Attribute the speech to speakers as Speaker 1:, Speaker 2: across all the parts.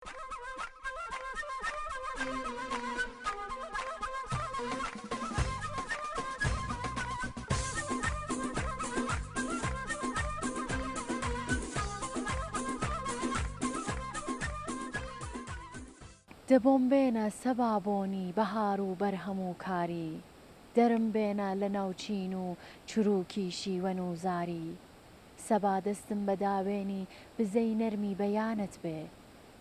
Speaker 1: دە بۆم بێنە سەبا بۆنی بەهار و بەرهەم و کاری دەرم بێنە لە ناو چین و چرووکی شیوەن و زاری سەبا دەستم بە داوێنی بزەی نەرمی بەیانت بێ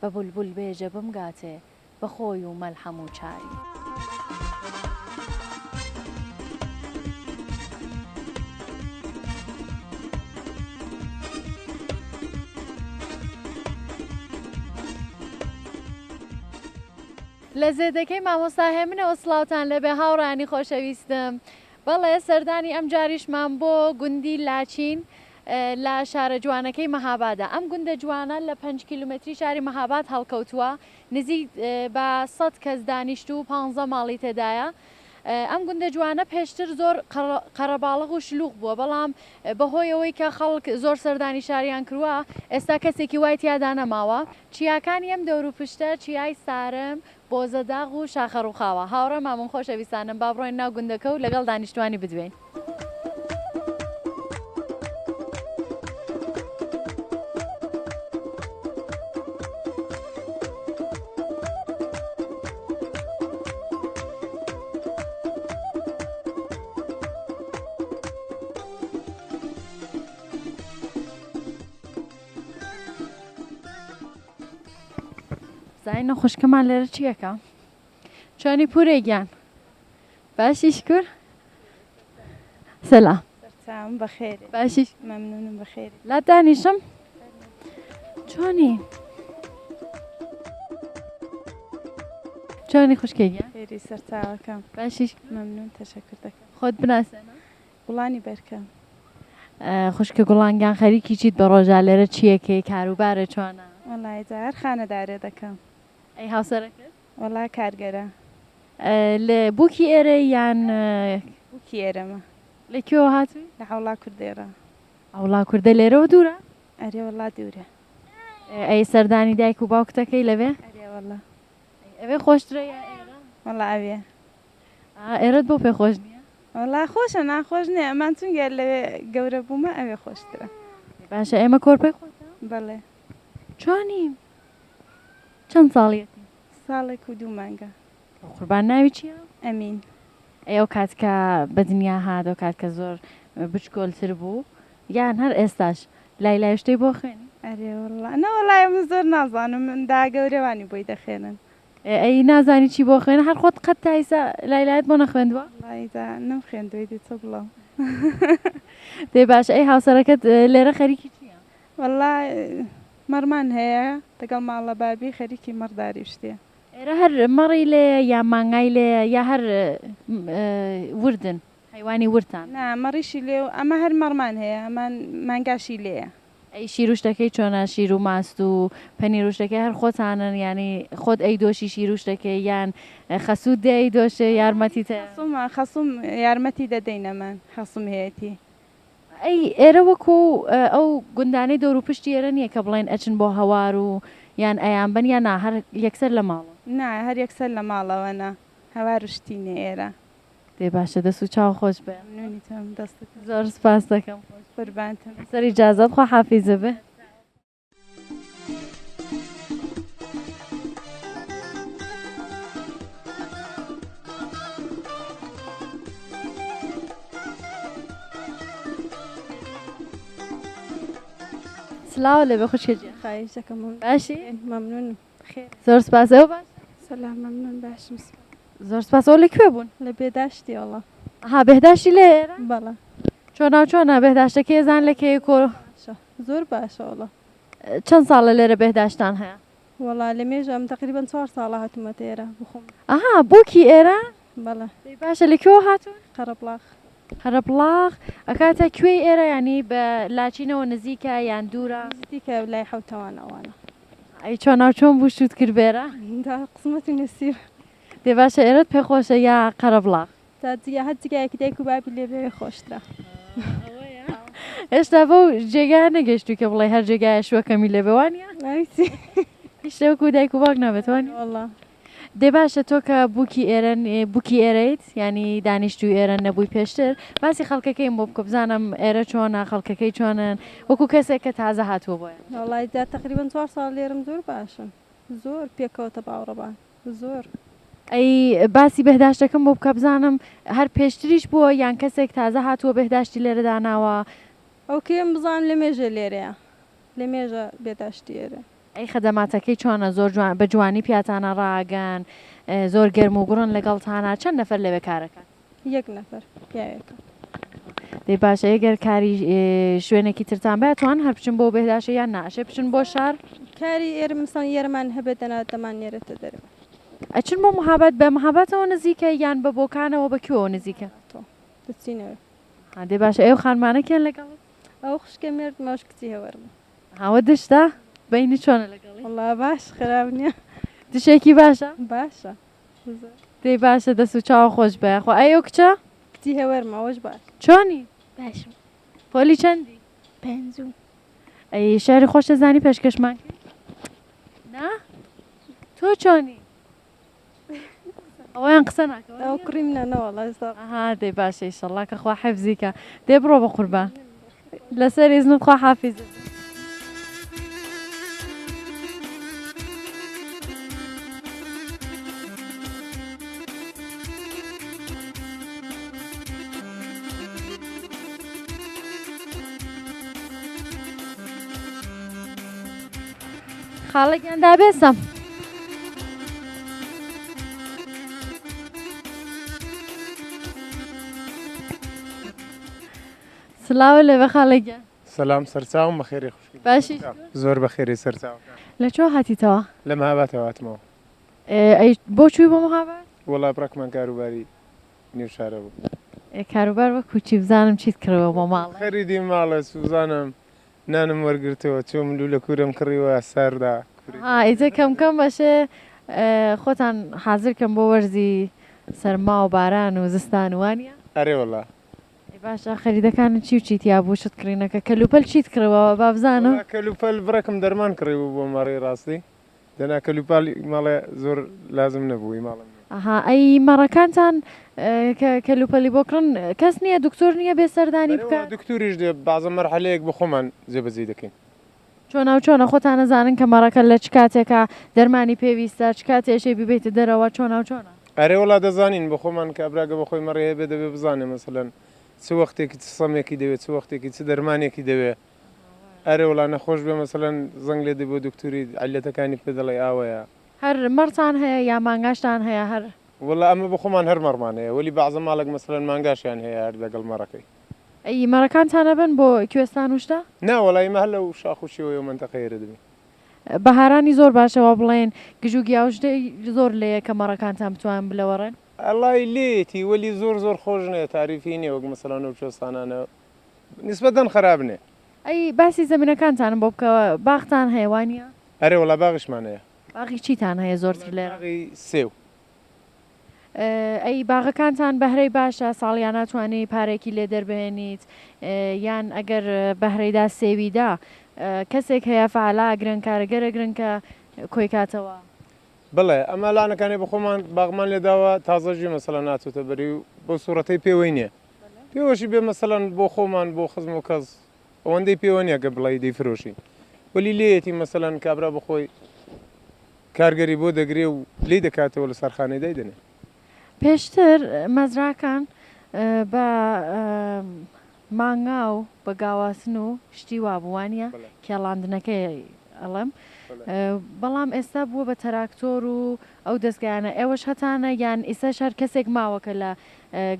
Speaker 1: بە بولبول بێژە بمگاتێ بە خۆی و مەلحەم و چاری. لە زێدەکەی مامۆستا هێمنەوە سڵاوتان لێبێ هاوڕێیانی خۆشەویستم. بەڵێ سەردانی ئەمجاریشمان بۆ گوندی لاچین لە شارە جوانەکەی مەهابادە. ئەم گوندە جوانە لە پەنج کیلومتری شاری مەهاباد هەڵکەوتووە، نزیک بە سەد کەس دانیشتوو و پانزە ماڵی تێدایە. ئەم گوندە جوانە پێشتر زۆر قەرەباڵغ و شلوغ بووە، بەڵام بەهۆی ئەوەی کە خەڵک زۆر سەردانی شاریان کرووە، ئێستا کەسێکی وای تیادا نەماوە. چیاکانی ئەم دەوروپشتە چیای سارم، بۆزەداغ و شاخە ڕووخاوە. هاوڕێ مامم خۆشەویستانم با بڕۆین ناو گوندەکە و لەگەڵ دانیشتوانی بدوێین. زانینە خوشکەمان لێرە چیەکە چۆنی پورێ گیان باشی شکر سەلام
Speaker 2: سەرچاوم بەخێر
Speaker 1: باشی
Speaker 2: مەمنونم بەخێر
Speaker 1: لا دانیشم چۆنی چۆنی خوشکێ گیان
Speaker 2: خێری سەرچاوەکەم
Speaker 1: باشی
Speaker 2: مەمنون تەشەکر دەکەم
Speaker 1: خۆت بناسێنە
Speaker 2: گوڵانی بەرکەم.
Speaker 1: خوشکە گوڵان گیان خەریکی چیت بە ڕۆژا لێرە چیەکەی کاروبارت چۆنە؟
Speaker 2: وەڵای جا هەر خانەدارێ دەکەم.
Speaker 1: ئەی هاوسەرەکەت؟
Speaker 2: وەڵا کارگەرە.
Speaker 1: لە بووکی ئێرەی یان؟
Speaker 2: بووکی ئێرەمە.
Speaker 1: لە کوێوە هاتووی؟
Speaker 2: لە عەوڵا کوردێڕە.
Speaker 1: عەوڵا کوردە لێرەوە دوورە؟
Speaker 2: ئەرێ وەڵا دوورە.
Speaker 1: ئەی سەردانی دایک و باوکتەکەی لەوێ؟
Speaker 2: ئەرێ وەڵا.
Speaker 1: ئەوێ خۆشترە یا ئێرە؟
Speaker 2: وەڵا ئەوێ.
Speaker 1: ئا ئێرەت بۆ پێ خۆش نییە؟
Speaker 2: وەڵا خۆشە ناخۆش نییە ئەمان چونگە لەوێ گەورە بوومە ئەوێ خۆشترە.
Speaker 1: باشە ئێمە کۆرپەی خۆتە؟
Speaker 2: بەڵێ.
Speaker 1: چۆنی؟ چەند ساڵیەتی؟
Speaker 2: ساڵێک و دوو مانگە.
Speaker 1: قوربان ناوی چییە؟
Speaker 2: ئەمین.
Speaker 1: ئەی ئەو کات کە بە دنیا هات ئەو کات کە زۆر بچکۆلتر بوو یان هەر ئێستاش لای لای شتەی بۆ خوێنی؟
Speaker 2: ئەرێ وەڵا نەوەڵا من زۆر نازانم من دا گەورەوانی بۆی دەخوێنن.
Speaker 1: ئەی نازانی چی بۆ خوێنە هەر خۆت قەت تا ئیسا لای لایت بۆ نەخوێندوە؟
Speaker 2: وەڵایی جا نەمخوێندوە ئیدی چ بڵێم.
Speaker 1: دەی باشە ئەی هاوسەرەکەت لێرە خەریکی چیە؟
Speaker 2: وەڵا مەڕمان هەیە لەگەڵ ماڵە بابی خەریکی مەڕداری و شتیە.
Speaker 1: ئێرە هەر مەڕی لێیە یا مانگای لێیە یا هەر وردن حەیوانی وردتان؟
Speaker 2: نا مەڕیشی لێ و ئەمە هەر مەڕمان هەیە ئەمان مانگاشی لێیە.
Speaker 1: ئەی شیر و شتەکەی چۆنە شیر و ماست و پەنیر و شتەکەی هەر خۆتانن یانی خۆت ئەیدۆشی شیر و شتەکەی یان خەسووت دێ ئەیدۆشێ یارمەتیت هەیە؟
Speaker 2: خەسوومە خەسووم یارمەتی دەدەینەمان خەسووم هەیەتی.
Speaker 1: ئەی ئێرە وەکو ئەو گوندانەی دەور و پشتی ئێرە نییە کە بڵێن ئەچن بۆ هەوار و یان ئەیانبەن یان نا هەر یەکسەر لە ماڵەوە؟
Speaker 2: نا هەر یەکسەر لە ماڵەوە نا هەوار و شتی نییە ئێرە.
Speaker 1: دەی باشە دەست و چاو خۆش بێ.
Speaker 2: مەمنونی تۆم دەستت خۆش.
Speaker 1: زۆر سپاس دەکەم.
Speaker 2: قوربانتم.
Speaker 1: لەسەر ئیجازەت خوا حافیزت بێ. سلاو لێ بێ خوشکە گیان.
Speaker 2: خواهش دەکەم
Speaker 1: باشی؟
Speaker 2: مەمنونم خێر.
Speaker 1: زۆر سپاس ئێوە باشن؟
Speaker 2: سەلام مەمنون باشم سپاس.
Speaker 1: زۆر سپاس ئەوە لە کوێ بوون؟
Speaker 2: لە بێداشتی وەڵا.
Speaker 1: ئەها بێهداشتی لێ ئێرە؟
Speaker 2: بەڵێ.
Speaker 1: چۆنا و چۆنە بێهداشتەکەی ئەزان لە کەی کۆ؟
Speaker 2: باشە زۆر باشە وەڵا.
Speaker 1: چەند ساڵە لێرە بێهداشتان هەیە؟
Speaker 2: وەڵا لە مێژە ئەم تەقریبەن چوار ساڵە هاتوومەتە ئێرە بخۆم.
Speaker 1: ئەها بووکی ئێرە؟
Speaker 2: بەڵێ.
Speaker 1: دەی باشە لە کوێوە هاتوون؟
Speaker 2: قەرەبڵاغ.
Speaker 1: قەرەبڵاغ ئەکاتە کوێی ئێرە یانی بە لاچینەوە نزیکە یان دوورە؟
Speaker 2: نزیکە لای حەوتەوان ئەوانە.
Speaker 1: ئەی چۆناو چۆن بوو شووت کرد بێرە؟
Speaker 2: دا قسمەت و نسیب.
Speaker 1: دەی باشە ئێرەت پێ خۆشە یا قەرەبڵاغ؟
Speaker 2: تا جگە هەر جگایەکی دایک و بابی لێ بێ خۆشترە.
Speaker 1: ئەوەیە هێشتا بەو جێگایە نەگەیشتووی کە بڵێی هەر جێگایە شووەکەمی لێ بێ وانیە؟
Speaker 2: ناوی چی؟
Speaker 1: هیچ شتێ وەکو دایک و باوک نابێت وانیە؟
Speaker 2: وەڵا.
Speaker 1: دەی باشە تۆ کە بووکی ئێرەن بووکی ئێرەیت یانی دانیشتووی ئێرە نەبووی پێشتر باسی خەڵکەکەیم بۆ بکە بزانم ئێرە چۆنە خەڵکەکەی چۆنن وەکو کەسێک کە تازە هاتووە بۆیان.
Speaker 2: وەڵای جا تەقریبەن چوار ساڵ لێرەم زۆر باشن زۆر پێکەوە تەباوڕەبان زۆر.
Speaker 1: ئەی باسی بێهداشتەکەم بۆ بکە بزانم هەر پێشتریش بووە یان کەسێک تازە هاتووە بێهداشتی لێرە داناوە؟
Speaker 2: ئەو کێم بزانم لە مێژە لێرەیە لە مێژە بێداشتی ئێرە.
Speaker 1: ئەی خەدەماتەکەی چۆنە زۆر جوان بە جوانی پیاتانە ڕائەگەن زۆر گەرم و گوڕن لەگەڵتانا چەند نەفەر لەوێ کارەکات؟
Speaker 2: یەک نەفەر پیاوێکە.
Speaker 1: دەی باشە ئەگەر کاری شوێنێکی ترتان بێ ئەتوان هەر بچن بۆ بێهداشە یان نا ئەشێ بچن بۆ شار؟
Speaker 2: کاری ئێرە مەسەڵەن یەرمان هەبێ دەنا دەمان نێرێتە دەرەوە.
Speaker 1: ئەچن بۆ مهاباد بە مهاباتەوە نزیکە یان بە بۆکانەوە بە کوێوە نزیکە؟
Speaker 2: تۆ دەچینەوێ.
Speaker 1: ها دەی باشە ئەو خانمانە کێن لەگەڵت؟
Speaker 2: ئەو خوشکە مێردمە ئەوش کچی هەوەرمە.
Speaker 1: ئەوە دشتە؟ بەینی چۆنە لەگەڵی؟
Speaker 2: وەڵا باش خراپ نیە.
Speaker 1: دشێکی باشە؟
Speaker 2: باشە زۆر.
Speaker 1: دەی باشە دەست و چاو خۆش بێ یاخوا ئەی ئەو کچە؟
Speaker 2: کچی هەوەرمە ئەوەش باش.
Speaker 1: چۆنی؟
Speaker 3: باشم.
Speaker 1: پۆلی چەندی؟
Speaker 3: پێنجوم.
Speaker 1: ئەی شعری خۆش دەزانی پێشکەشمان کەی؟ نا؟ تۆ چۆنی؟ ئەوەیان قسە ناکە
Speaker 2: ئەو کوڕی منە نەوەڵا ئێستا.
Speaker 1: ئەها دەی باشە ئیشەڵا کە خوا حیفزی کە دەی بڕۆ بە قوربان لەسەر ئیزنت خوا حافیزت بێ. خاڵە گیان دابێسم. سلاوە لێ بە خاڵە گیان.
Speaker 4: سلام سەرچاوم بەخێری خوشکی
Speaker 1: باشی
Speaker 4: زۆر بەخێری سەرچاوەکان.
Speaker 1: لە کوێ هاتیتەوە؟
Speaker 4: لە مهاباتەوە هاتمەوە.
Speaker 1: ئەی بۆ چووی بۆ مهابات؟
Speaker 4: وەڵا بڕەکمان کاروباری نێو شارە بوو.
Speaker 1: کاروبار وەکو چی بزانم چیت کڕیوە بۆ ماڵێ؟
Speaker 4: خەریدی ماڵێ سوزانم نانم وەرگرتەوە چووم لوولە کوورەم کڕیوە ساردا
Speaker 1: کوورەی. ها ئیتر کەم کەم ئەشێ خۆتان حازر کەن بۆ وەرزی سەرما و باران و زستان و وانیە؟
Speaker 4: ئەرێ وەڵا.
Speaker 1: ئەی باشە خەریدەکانت چی و چی تیا بوو شت کڕینەکە کەلوپەل چیت کڕیوە با بزانم؟
Speaker 4: وەڵا کەلوپەل بڕێکم دەرمان کڕیبوو بۆ مەڕی ڕاستی دەنا کەلوپالی ماڵێ زۆر لازم نەبوو ئی ماڵم نەبوو.
Speaker 1: ئەها ئەی مەڕەکانتان کە کەلوپەلی بۆ کڕن کەس نییە دکتۆر نییە بێ سەردانی
Speaker 4: بەرێ وەڵا
Speaker 1: بکات؟
Speaker 4: دکتوریش دێ بەعزە مەرحەلەیەک بۆ خۆمان جێبەجێی دەکەین.
Speaker 1: چۆناو چۆنە خۆتان ئەزانن کە مەڕەکە لە چ کاتێکا دەرمانی پێویستە چ کاتێ ئەشێ بیبەیتە دەرەوە چۆناو چۆنە؟
Speaker 4: ئەرێ وەڵا دەزانین بۆ خۆمان کابرا گە بە خۆی مەڕی هەبێ دەبێ بزانێ مەسەلەن چ وەختێکی چ سەمێکی دەوێ چ وەختێکی چ دەرمانێکی دەوێ ئەرێ وەڵا نەخۆش بێ مەسەلەن زەنگ لێ دەی بۆ دکتوری عیلەتەکانی پێ دەڵێ ئاوەیە.
Speaker 1: هەر مەڕتان هەیە یا مانگاشتان هەیە هەر.
Speaker 4: وەڵا ئەمە بۆ خۆمان هەر مەڕمان هەیە وەلی بەعزە ماڵێک مەسەلەن مانگاشیان هەیە هەر دەگەڵ مەڕەکەی.
Speaker 1: ئەی مەڕەکانتان ئەبەن بۆ کوێستان و شتە؟
Speaker 4: نا وەڵا ئیمە هەر لەو شاخ و شێوەی و مەنتەقەی ئێرە دەبین.
Speaker 1: بەهارانی زۆر باشە وا بڵێن گژ و گیا و شتەی زۆر لێیە کە مەڕەکانتان بتوان بلەوەڕێن؟
Speaker 4: ئەڵای لێیەتی وەلی زۆر زۆر خۆش نیە تاریفی نیە وەک مەسەلەن ئەو کوێستانانە نیسبەتەن خەراپ نیە.
Speaker 1: ئەی باسی زەمینەکانتانم بۆ بکە باختان هەیە وانیە؟
Speaker 4: ئەرێ وەڵا باغیشمان هەیە.
Speaker 1: باغی چیتان هەیە زۆرتر لێرە؟
Speaker 4: باغی سێو.
Speaker 1: ئەی باغەکانتان بەهرەی باشە ساڵیانە توانی پارەیەکی لێ دەربهێنیت یان ئەگەر بەهرەی دا سێوی دا کەسێک هەیە فەعلا ئەگرن کارەگەر ئەگرن کە کۆی کاتەوە؟
Speaker 4: بەڵێ ئەمە لانەکانێ بە خۆمان باغمان لێ داوە تازە ژی مەسەلەن ناچێتە بەری و بەو سوڕەتەی پێوەی نیە پێوەشی بێ مەسەلەن بۆ خۆمان بۆ خزم و کەس ئەوەندەی پێوە نیە کە بڵێی دەیفرۆشین وەلی لێیەتی مەسەلەن کابرا بە خۆی کارگەری بۆ دەگرێ و لێی دەکاتەوە لە سەرخانەی دایدەنێ.
Speaker 1: پێشتر مەزراکان بە مانگا و بە گاواسن و شتی وا بوو وانیە؟ کێڵاندنەکەی ئەڵێم بەڵام ئێستا بووە بە تەراکتۆر و ئەو دەستگایانە ئێوەش هەتانە یان ئیسەش هەر کەسێک ماوە کە لە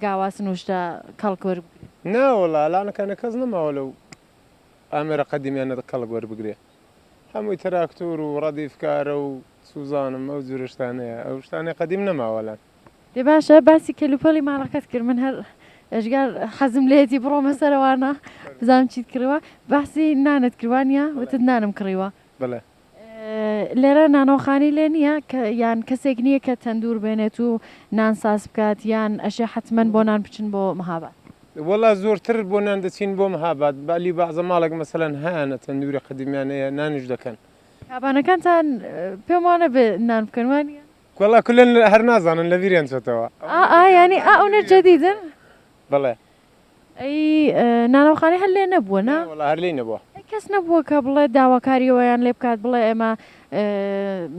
Speaker 1: گاواسن و شتە کەڵک وەربگرێ؟
Speaker 4: نا وەڵا لانەکانە کەس نەماوە لەو ئامێرە قەدیمیانە کەڵک وەربگرێ. هەمووی تراکتۆر و ڕەدیف کارە و سوزانم ئەو جورە شتانەیە ئەو شتانەی قەدیم نەماوە لان.
Speaker 1: دەی باشە باسی کەلوپەلی ماڵەکەت کرد من هەر ئێجگار حەزم لێیەتی بڕۆمە سەرەوانە بزانم چیت کڕیوە باسی نانت کرد وانیە وتت نانم کڕیوە.
Speaker 4: بەڵێ.
Speaker 1: لێرە نانەوەخانەی لێ نییە کە یان کەسێک نییە کە تەندوور بێنێت و نان ساز بکات یان ئەشێ حەتمەن بۆ نان بچن بۆ مهاباد؟
Speaker 4: وەڵا زۆرتر بۆ نان دەچین بۆ مهاباد بەلی بەعزە ماڵێک مەسەلەن هەیانە تەندووری قەدیمیان هەیە نانیش دەکەن.
Speaker 1: کابانەکانتان پێم وانە بێ نان بکەن وانە؟
Speaker 4: وەڵا کولەن هەر نازانن لە بیریان چۆتەوە.
Speaker 1: ئا ئا یانی ئا ئەونە جەدیدن؟
Speaker 4: بەڵێ.
Speaker 1: ئەی نانەوەخانەی هەر لێ نەبووە نا؟
Speaker 4: وەڵا هەر لێی نەبووە.
Speaker 1: ئەی کەس نەبووە کە بڵێ داواکاری ئەوەیان لێ بکات بڵێ ئێمە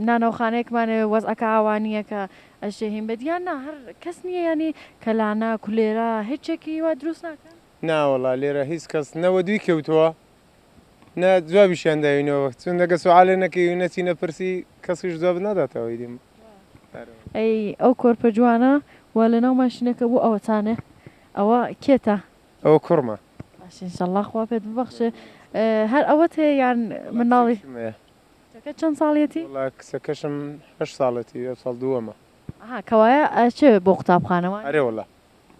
Speaker 1: نانەوەخانەیەکمان ئەوێ وەزعەکە ئاوا نییە کە ئەشێ هین بێت یان نا هەر کەس نییە یانی کەلانە کولێرە هیچێکی وا دروست ناکەن؟
Speaker 4: نا وەڵا لێرە هیچ کەس نە وەدووی کەوتووە نە جوابیشیان داوینەوە چون دەگە سوعالێ نەکەی و نەچی نەپرسی کەسیش جوابت ناداتەوە ئیدی.
Speaker 1: ئەی ئەو کۆرپە جوانە وا لەناو ماشینەکە بوو ئەوەتانێ ئەوە کێتە؟
Speaker 4: ئەوە کوڕمە.
Speaker 1: باشە انشاللە خوا پێت ببەخشێ هەر ئەوەت هەیە یان مناڵی؟
Speaker 4: کچێکیشم هەیە.
Speaker 1: کچەکەت چەند ساڵیەتی؟
Speaker 4: وەڵا کچەکەشم هەشت ساڵێتی ئەمساڵ دووەمە.
Speaker 1: ئەها کەوایە ئەچێ بۆ قوتابخانە وانیە؟
Speaker 4: ئەرێ وەڵا.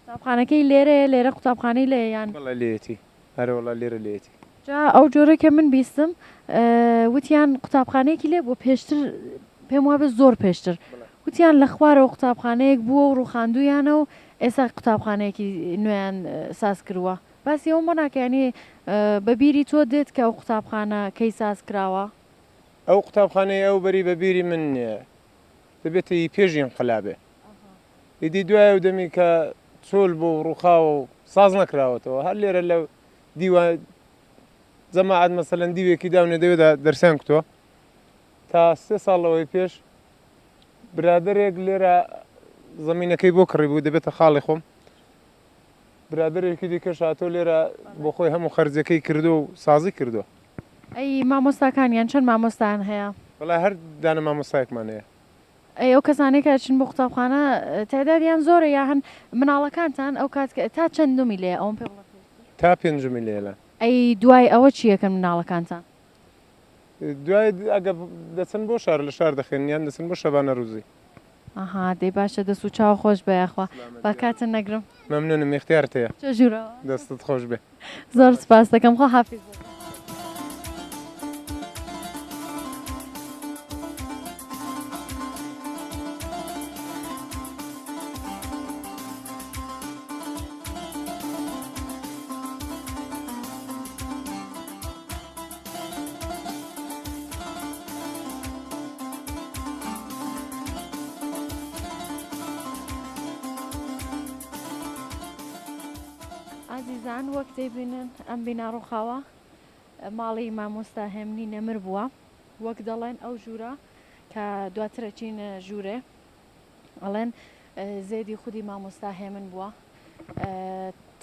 Speaker 1: قوتابخانەکەی لێرەیە لێرە قوتابخانەی لێیە یان؟
Speaker 4: بەڵێ لێیەتی ئەرێ وەڵا لێرە لێیەتی.
Speaker 1: جا ئەو جۆرەی کە من بیستم وتیان قوتابخانەیەکی لێ بووە پێشتر پێم وابێ زۆر پێشتر وتیان لە خوارەوە قوتابخانەیەک بووە و ڕووخاندوویانە و ئێستا قوتابخانەیەکی نوێیان ساز کردووە باسی ئەوەم بۆ ناکەی یانی بە بیری تۆ دێت کە ئەو قوتابخانە کەی ساز کراوە؟
Speaker 4: ئەو قوتابخانەی ئەو بەری بە بیری من نییە دەبێتە ی پێش ئینقلابێ ئیدی دوای ئەو دەمی کە چۆل بوو و ڕووخاوە و ساز نەکراوەتەوە هەر لێرە لە دیوە جەماعەت مەسەلەن دیوێکی داونێ دەوێدا دەرسیان کوتووە تا سێ ساڵ لەوەی پێش برادەرێک لێرە زەمینەکەی بۆ کڕی بوو دەبێتە خاڵی خۆم برادەرێکی دیکەش هاتۆ لێرە بۆ خۆی هەموو خەرجەکەی کردو و سازی کردووە.
Speaker 1: ئەی مامۆستاکانیان چەند مامۆستایان هەیە؟
Speaker 4: وەڵا هەر دانە مامۆستایەکمان هەیە.
Speaker 1: ئەی ئەو کەسانەی کە ئەچن بۆ قوتابخانە تعدادیان زۆرە یا هەن مناڵەکانتان ئەو کات کە تا چەندمی لێیە ئەوەم پێ بڵێ پێشتر؟
Speaker 4: تا پێنجمی لێیە لە.
Speaker 1: ئەی دوای ئەوە چی ئەکەن مناڵەکانتان؟
Speaker 4: دوای ئەگە دەچن بۆ شار لە شار دەخوێنن یان دەچن بۆ شەبانە روزی.
Speaker 1: ئەها دەی باشە دەست و چاو خۆش بێ یاخوا با کاتت نەگرم.
Speaker 4: مەمنونم ئیختیارت هەیە.
Speaker 1: بچۆ ژوورەوە.
Speaker 4: دەستت خۆش بێ.
Speaker 1: زۆر سپاست دەکەم خوا حافیز بێت. ئازیزان وەک دەیبینن ئەم بینا ڕووخاوە ماڵی مامۆستا هێمنی نەمر بووە وەک دەڵێن ئەو ژوورە کە دواتر ئەچینە ژوورێ ئەڵێن زێدی خودی مامۆستا هێمن بووە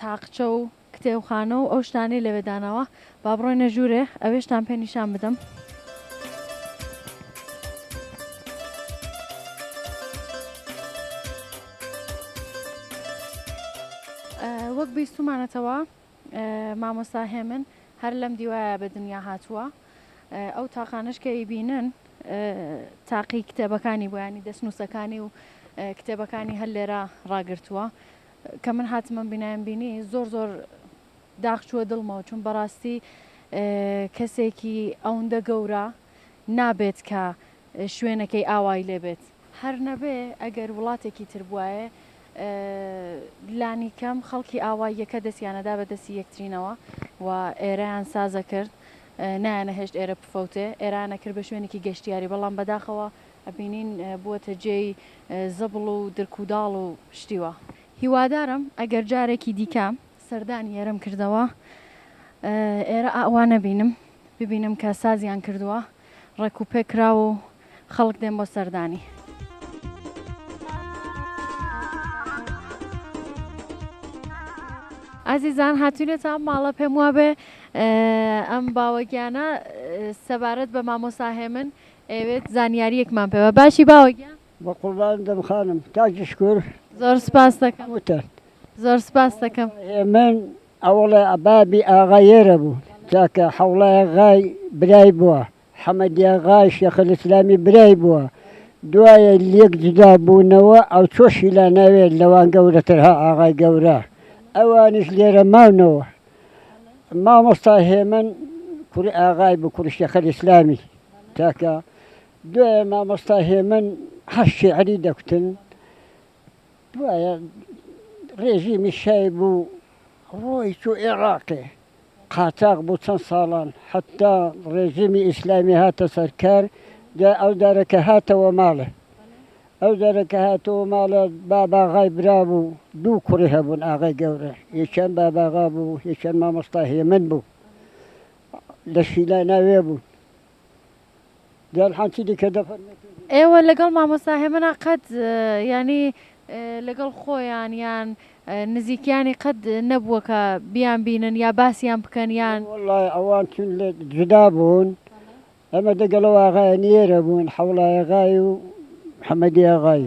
Speaker 1: تاقچە و کتێبخانە و ئەو شتانەی لەوێ داناوە با بڕۆینە ژوورێ ئەوێشتان پێ نیشان بدەم. وەک بیستومانەتەوە مامۆستا هێمن هەر لەم دیوایە بە دنیا هاتووە ئەو تاقانەش کە ئەیبینن تاقی کتێبەکانی بۆ ینی دەستنووسەکانی و کتێبەکانی هەر لێرە ڕاگرتووە کە من هاتم ئەم بینایم بینی زۆر زۆر داخ چووە دڵمەوە چون بەڕاستی کەسێکی ئەوندە گەورە نابێت کە شوێنەکەی ئاوای لێ بێت. هەر نەبێ ئەگەر وڵاتێکی تر بوایە لانی کەم خەڵکی ئاواییەکە دەستیانەدا بە دەستی یەکترینەوە و ئێرەیان سازەکرد نایانەهێشت ئێرە بفەوتێ ئێرانە کرد بە شوێنێکی گەشتیاری بەڵام بەداخەوە ئەبینین بووەتە جێی زبڵ و درک و داڵ و شتی وا. هیوادارم ئەگەر جارێکی دیکە سەردانی ئێرەم کردەوە ئێرە ئاوا نەبینم ببینم کە سازیان کردووە ڕێک و پێک کراوە و خەڵک دێن بۆ سەردانی. ئازیزان هاتوینەتە ئەم ماڵە پێم وابێ ئەم باوەگیانە سەبارەت بە مامۆستا هێمن ئەیەوێت زانیاریەکمان پێ بە باشی باوە گیان.
Speaker 3: بە قوربانت دەم خانم کاکی شکور.
Speaker 1: زۆر سپاست دەکەم.
Speaker 3: هەمووتان.
Speaker 1: زۆر سپاست دەکەم.
Speaker 3: من ئەوەڵێ بابی ئاغا یێرە بوو چاکە حەوڵای غای برای بووە حەمەدیا غای شێخەلئیسلامی برای بووە دوایە لێک جودا بوونەوە ئەو چۆ شیلاناوێ لەوان گەورەتر ها ئاغای گەورە ئەوانیش لێرە ماونەوە مامۆستا هێمن کوڕی ئاغای بوو کوڕی شێخەلئیسلامی تاکە دوایە مامۆستا هێمن هەر شیعری دەکوتن دوایە ڕێژیمی شای بوو ڕۆی چوو ئێڕاقێ. قاچاغ بوو چەند ساڵان حەتا ڕێژیمی ئیسلامی هاتە سەر کار جا ئەو جارە کە هاتەوە ماڵێ ئەو جارە کە هاتەوە ماڵێ باباغای برا بوو دوو کوڕی هەبوون ئاغای گەورە یەکیان باباغا بوو یەکیان مامۆستا هێمن بوو لە شیلاناوێ بوون جا الحان چی دیکە دەفەرمێت؟
Speaker 1: ئێوە لەگەڵ مامۆستا هێمنا قەت یانی لەگەڵ خۆیان یان نزیکیانی قەت نەبووە کە بیان بینن یا باسیان بکەن یان.
Speaker 3: وەڵای ئەوان چون لێ جودا بوون ئەمە دەگەڵ ئەو ئاغایان ئێرە بوون حەوڵای ئاغای و محەمەدی ئاغای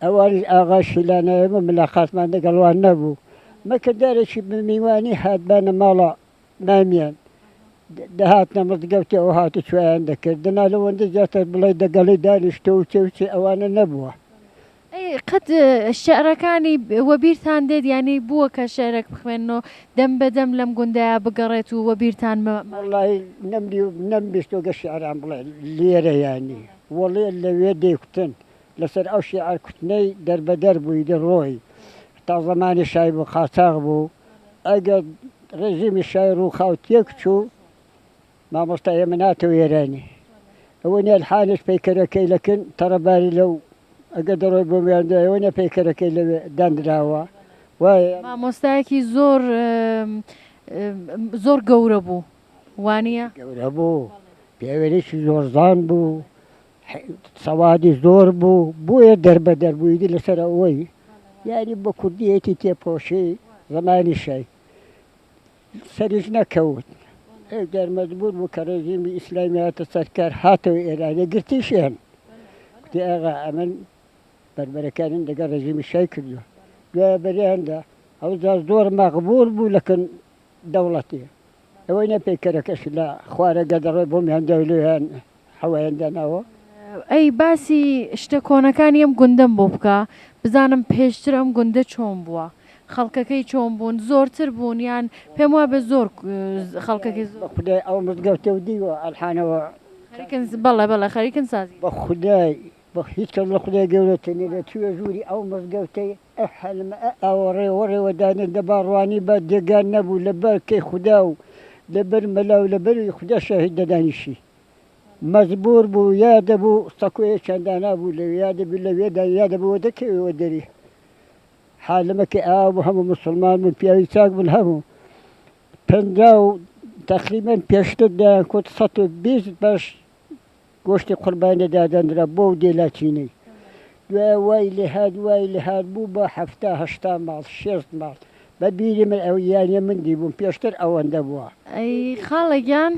Speaker 3: ئەوانیش ئاغای شیلانایە بوو ملاقاتمان دەگەڵ وان نەبوو مەکە جارێکی بە میوانی هاتبانە ماڵە مامیان دەهاتنە مزگەوتێ ئەو هاتوچۆیان دەکرد دەنا لەوەندە زیاتر بڵێ دەگەڵی دانیشتوو و چێ و چێ ئەوانە نەبووە.
Speaker 1: ئەی قەت شعرەکانی وەبیرتان دێت یانی بووە کە شعرێک بخوێنن و دەم بە دەم لەم گوندەیا بگەڕێت و وەبیرتان مە.
Speaker 3: وەڵڵاهی نەمدی و نەمبیستووە گە شعران بڵێ لێرە یانی وەڵێ لەوێ دەیکوتن لەسەر ئەو شیعر کوتنەی دەربەدەر بووی دەڕۆی تا زەمانی شای بوو قاچاغ بوو ئەگەر ڕێژیمی شای ڕووخا و تێک چوو مامۆستا ئێمە ناتەوە ئێرانی ئەوە نیە الحانش پەیکەرەکەی لەکن تەڕەباری لەو ئەگەر دەڕۆی بۆ میان ئەوە نیە پەیکەرەکەی لەوێ داندراوە وایە.
Speaker 1: مامۆستایەکی زۆر زۆر گەورە بوو وانیە؟
Speaker 3: گەورە بوو پیاوێکی زۆرزان بوو سەوادی زۆر بوو بۆیە دەربەدەر بوو ئیدی لەسەر ئەوەی یاری بە کوردیەتی تێپۆشی زمانی شای سەریش نەکەوت ئەوجار مەجبور بوو کە ڕێژیمی ئیسلامی هاتە سەرکار هاتەوە ئێرانێ گرتیشیان کوتی ئاغا ئەمن بەربەرەکانیم لەگەڵ ڕێژیمی شای کردووە دوایە بەریاندا ئەوجار زۆر مەغبور بوو لەکن دەوڵەتی ئەوەی نە پەیکەرەکەش لە خوارە گەدەڕۆی بۆم هێندە لێیان حەوایان داناوە.
Speaker 1: ئەی باسی شتە کۆنەکانی ئەم گوندەم بۆ بکە بزانم پێشتر ئەم گوندە چۆن بووە خەڵکەکەی چۆن بوون زۆرتر بوون یان پێم وابێ زۆر خەڵکەکەی زۆر.
Speaker 3: بە خودای ئەو مزگەوتەو دیوە ئەلحانەوە.
Speaker 1: خەریکن بەڵێ بەڵێ خەریکن سازی.
Speaker 3: بە خودای بە هیچ کەس لە خودای گەورەتر نیە لە چوە ژووری ئەو مزگەوتەی ئە حەلمە ئە ئاوەڕێ وەڕێوە دانێن دەبا ڕوانی بە جێگا نەبوو لە بەر کەی خودا و لە بەر مەلا و لە بەری خودا شاهید دەدانیشی مەجبور بوو یا دەبوو سەکۆیەکیان دانابوو لەوێ یا دەبوو لەوێ دان یا دەبوو وەدەکەوێ وەدەری حالمە کە ئاوا بوو هەموو موسڵمان بوون پیاوی چاک بوون هەموو 50 و تەقریبەن پێشتر دەیان کوت 120 بەش گۆشتی قوربانی دادەنرا بۆ دێ لاچینەی دوای وای لێهات وای لێهات بوو بە 70 80 ماڵ شێست ماڵ بە بیری من ئەو یانە من دیبووم پێشتر ئەوەندە بووە.
Speaker 1: ئەی خاڵە گیان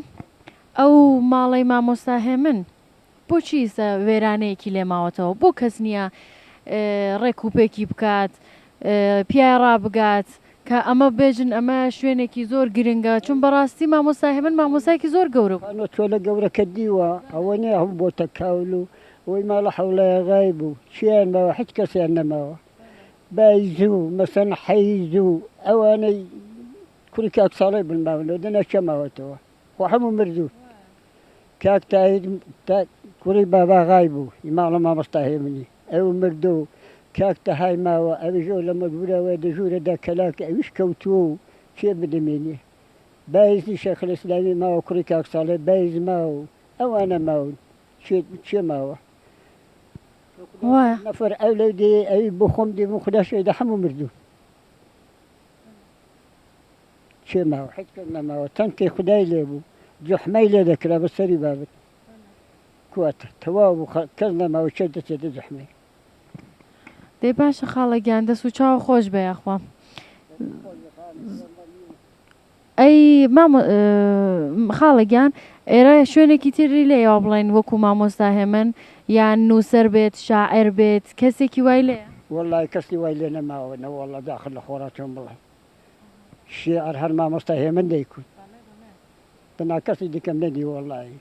Speaker 1: ئەو ماڵەی مامۆستا هێمن بۆچی ئیستا وێرانەیەکی لێ ماوەتەوە بۆ کەس نیە ڕێک و پێکی بکات پیای ڕابگات کە ئەمە بێژن ئەمە شوێنێکی زۆر گرنگە چون بەڕاستی مامۆستا هێمن مامۆستایەکی زۆر گەورە بوو.
Speaker 3: خانوو چۆلە گەورەکە دیوە ئەوە نیە هەموو بۆتە کاول و ئەوەی ماڵە حەوڵەیەغای بوو چیان ماوە هیچ کەسیان نەماوە بایز و مەسەن حەیز و ئەوانەی کوڕی کاک ساڵەی بن ماونەوە دەنا کێ ماوەتەوە خۆ هەموو مردوون کاک تاهیر تا کوڕی باباغای بوو ئی ماڵە مامۆستا هێمنی ئەو مردو کاک تەهای ماوە ئەویش ئەو لە مەجبورەوە دە ژوورە دا کەلاکە ئەویش کەوتووە و کێ بدەمێنێ بایزی شێخ الاسلامی ماوە کوڕی کاک ساڵێ بایز ماوە و ئەوانە ماون کێ کێ ماوە
Speaker 1: وایە.
Speaker 3: نەفەر ئەو لەو دێ ئەوی بۆ خۆم دێم خودا شەهیدە هەموو مردوون کێ ماوە هیچ کەس نەماوە تەنکەی خودای لێ بوو جوحمەی لێ دەکرا بە سەری بابت کوات تەواو بوو کەس نەماوە کێ دەچێتە جوحمەی.
Speaker 1: دەی باشە خاڵە گیان دەست و چاو خۆش بێ یاخوا. ئەی مامۆ خاڵە گیان ئێرە شوێنێکی تری لێیە وا بڵێن وەکو مامۆستا هێمن یان نووسەر بێت شاعێر بێت کەسێکی وای لێیە؟
Speaker 3: وەڵای کەسی وای لێ نەماوە نەوەڵا داخل لە خۆڕا چۆن بڵێم شیعر هەر مامۆستا هێمن دەیکوت دەنا کەسی دیکەم نەدی وەڵایی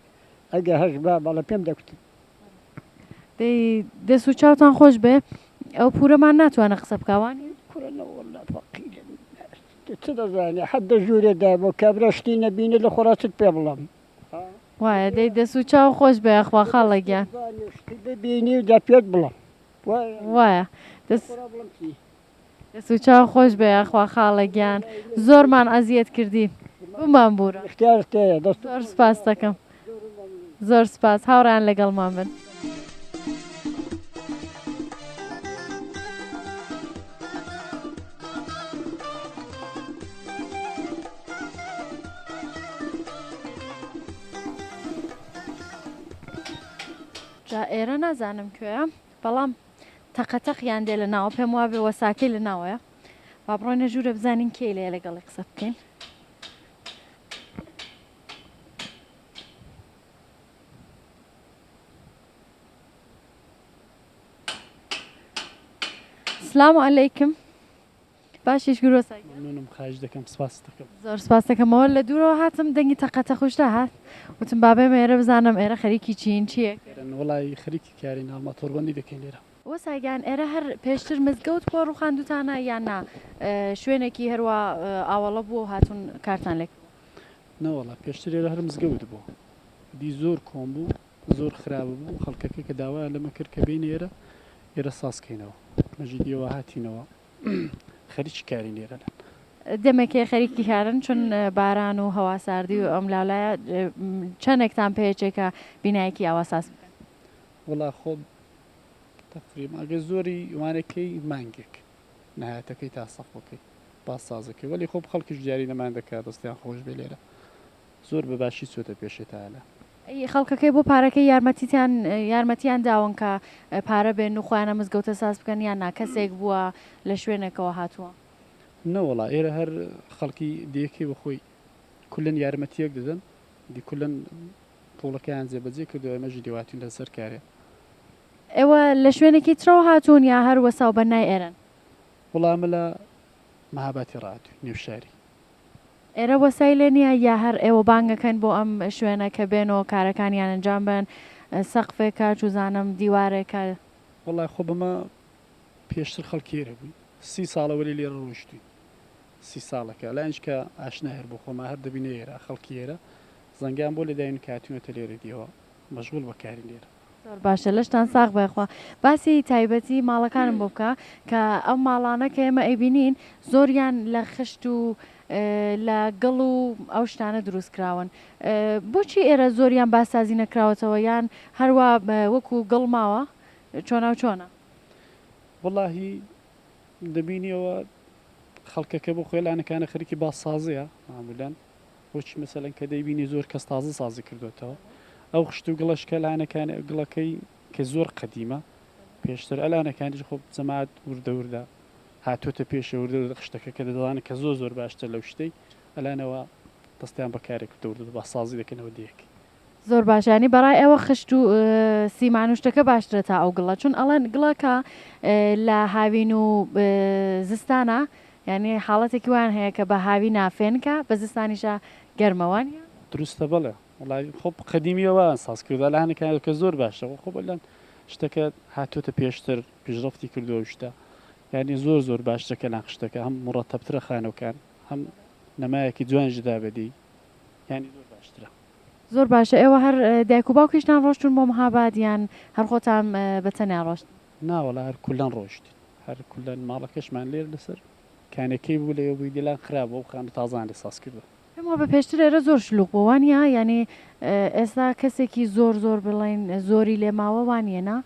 Speaker 3: ئەگە هەش با بەڵێ پێم دەکوتن.
Speaker 1: دەی دەس و چاوتان خۆش بێ ئەو پورەمان ناتوانێ قسە بکا وانیە؟
Speaker 3: کورە نەوەڵا فەقیرە چ دەزانێ حەد دە ژوورێ دابوو کابرا شتی نەبینێ لە خۆڕا چت پێ بڵێم.
Speaker 1: وایە دەی دەس و چاو خۆش بێ یاخوا خاڵە گیان.
Speaker 3: شتی ببینی و جا پێت بڵێم
Speaker 1: وایە دەس دەست و چاو خۆش بێ یاخوا خاڵە گیان زۆرمان ئەزیەت کردی. بمانبوورە.
Speaker 3: ئیختیارت تێیە دەست.
Speaker 1: زۆر سپاست دەکەم. زۆر سپاس. هاوڕێیان لەگەڵمان بن. جا ئێرە نازانم کوێیە بەڵام تەقەتەقیان دێ لە ناوە پێم وابێ وەساکەی لە ناوەیە با بڕۆینە ژوورە بزانین کێی لێیە لەگەڵی قسە بکەین. سلام علیکم باشیش گرۆ ساگیان.
Speaker 5: ممنونم خواهش دەکەم سپاست دەکەم.
Speaker 1: زۆر سپاست دەکەم ئەوە لە دوورەوە هاتم دەنگی تەقە تەقوش دەهات وتم با بێمە ئێرە بزانم ئێرە خەریکی چین چییە.
Speaker 5: وەڵای خەریکی کارین هەڵمەت تۆڕبەندی دەکەین لێرە.
Speaker 1: وەسا گیان ئێرە هەر پێشتر مزگەوت بووە ڕوخاندوتانە یان نا شوێنێکی هەروا ئاوەڵە بووە و هاتوون کارتان لێ کردووە؟
Speaker 5: نەوەڵا پێشتر ئێرە هەر مزگەوت بووە دی زۆر کۆن بوو زۆر خراپ بوو خەڵکەکە کە داوایان لەمە کرد کە بێینە ئێرە ئێرە ساز کەینەوە مەجیدیەوە هاتینەوە خەریکی کارین لێرە لەن.
Speaker 1: دەمێکێ خەریکی کارن چون باران و هەوا ساردی و ئەم لاولایە چەنێکتان پێچێ کە بینایەکی ئاوا ساز بکەن؟
Speaker 5: وەڵا خۆ تەقریبا ئەگەر زۆری وانەکەی مانگێک نهایەتەکەی تا سەقفەکەی باس سازەکەی وەلی خۆ خەڵکیش دیاری نەمان دەکا دەستیان خۆش بێ لێرە زۆر بە باشی چۆتە پێشێ تا ئەلان.
Speaker 1: ئەی خەڵکەکەی بۆ پارەکەی یارمەتیتان یارمەتیان داون کە پارە بێن و خۆیان ئەم مزگەوتە ساز بکەن یان نا کەسێک بووە لە شوێنێکەوە هاتووە؟
Speaker 5: نەوەڵا ئێرە هەر خەڵکی دێکەی بە خۆی کولەن یارمەتیەک دەدەن دی کولەن پوڵەکەیان جێبەجێ کردوە ئێمەش لێواتین لەسەر کارێ.
Speaker 1: ئێوە لە شوێنێکی ترەوە هاتوون یا هەر وەساو بەنای ئێرەن؟
Speaker 5: وەڵا ئەمە لە مەهاباتی ڕاهاتووین نێو شاری.
Speaker 1: ئێرە وەسای لێ نیە یا هەر ئێوە بانگ ئەکەن بۆ ئەم شوێنە کە بێن و کارەکانیان ئەنجام بەن سەقفێکە چوزانم دیوارێکە؟
Speaker 5: وەڵا خۆ بەمە پێشتر خەڵکی ئێرە بووین سی ساڵە وەلی لێرە ڕۆیشتووین سی ساڵەکە لانیش کە ئاشنا هەر بۆ خۆمان هەر دەبینە ئێرە خەڵکی ئێرە زەنگیان بۆ لێداین کە هاتوینەتە لێرە دیەوە مەشغوڵ بە کارین لێرە.
Speaker 1: زۆر باشە لەشتان ساغ بێ خوا باسی تایبەتی ماڵەکانم بۆ بکە کە ئەو ماڵانە کە ئێمە ئەیبینین زۆریان لە خشت و لە گڵ و ئەو شتانە دروست کراون بۆچی ئێرە زۆریان بازسازی نەکراوەتەوە یان هەروا وەکو گڵ ماوە چۆناو چۆنە؟
Speaker 5: وەڵاهی دەبینیەوە خەڵکەکە بۆ خۆی لانەکانە خەریکی بازسازیە مەعمولەن بۆچی مەسەلەن کە دەیبینی زۆر کەس تازە سازی کردۆتەوە ئەو خشت و گڵەش کە لانەکان گڵەکەی کە زۆر قەدیمە پێشتر ئەلانەکانیش خۆ جەماعەت وردە وردە هاتۆتە پێشێ وردە وردە خشتەکە کە دەزانن کە زۆر زۆر باشتر لەو شتەی ئەلانەوە دەستیان بە کارێک کردوە وردە بە سازی دەکەنەوە دێک.
Speaker 1: زۆر باشە یانی بەڕای ئێوە خشت و سیمان و شتەکە باشترە تا ئەو گڵە چون ئەڵێن گڵەکە لە هاوین و زستانا یانی حاڵەتێکی وایان هەیە کە بە هاوینا فێنکە بە زستانیشا گەرمە وانیە؟
Speaker 5: دروستە بەڵێ وەڵای خۆ قەدیمیە وایان ساز کردوە لە هەنێکان کە زۆر باشە خۆ بەلەن شتەکە هاتۆتە پێشتر پیشڕەفتی کردوە و شتە یانی زۆر زۆر باشترە کە لان خشتەکە هەم مڕەتەبترە خانوەکان هەم نەمایەکی جوانیش دەدا بەدی یانی زۆر باشترە.
Speaker 1: زۆر باشە ئێوە هەر دایک و باوکیشتان ڕۆشتوون بۆ مهاباد یان هەر خۆتان بە تەنیا ڕۆشتن؟
Speaker 5: نا وەڵا هەر کولەن ڕۆشتین هەر کولەن ماڵەکەشمان لێرە لەسەر کانێکەی بوو لەوێ بووی دیلان خراپ بوو ئەو خانوو تازەیان لێ ساز کردووە.
Speaker 1: پێم وابێ پێشتر ئێرە زۆر شلوغ بووە وانیە؟ یانی ئێستا کەسێکی زۆر زۆر بڵێین زۆری لێ ماوە وانیە نا؟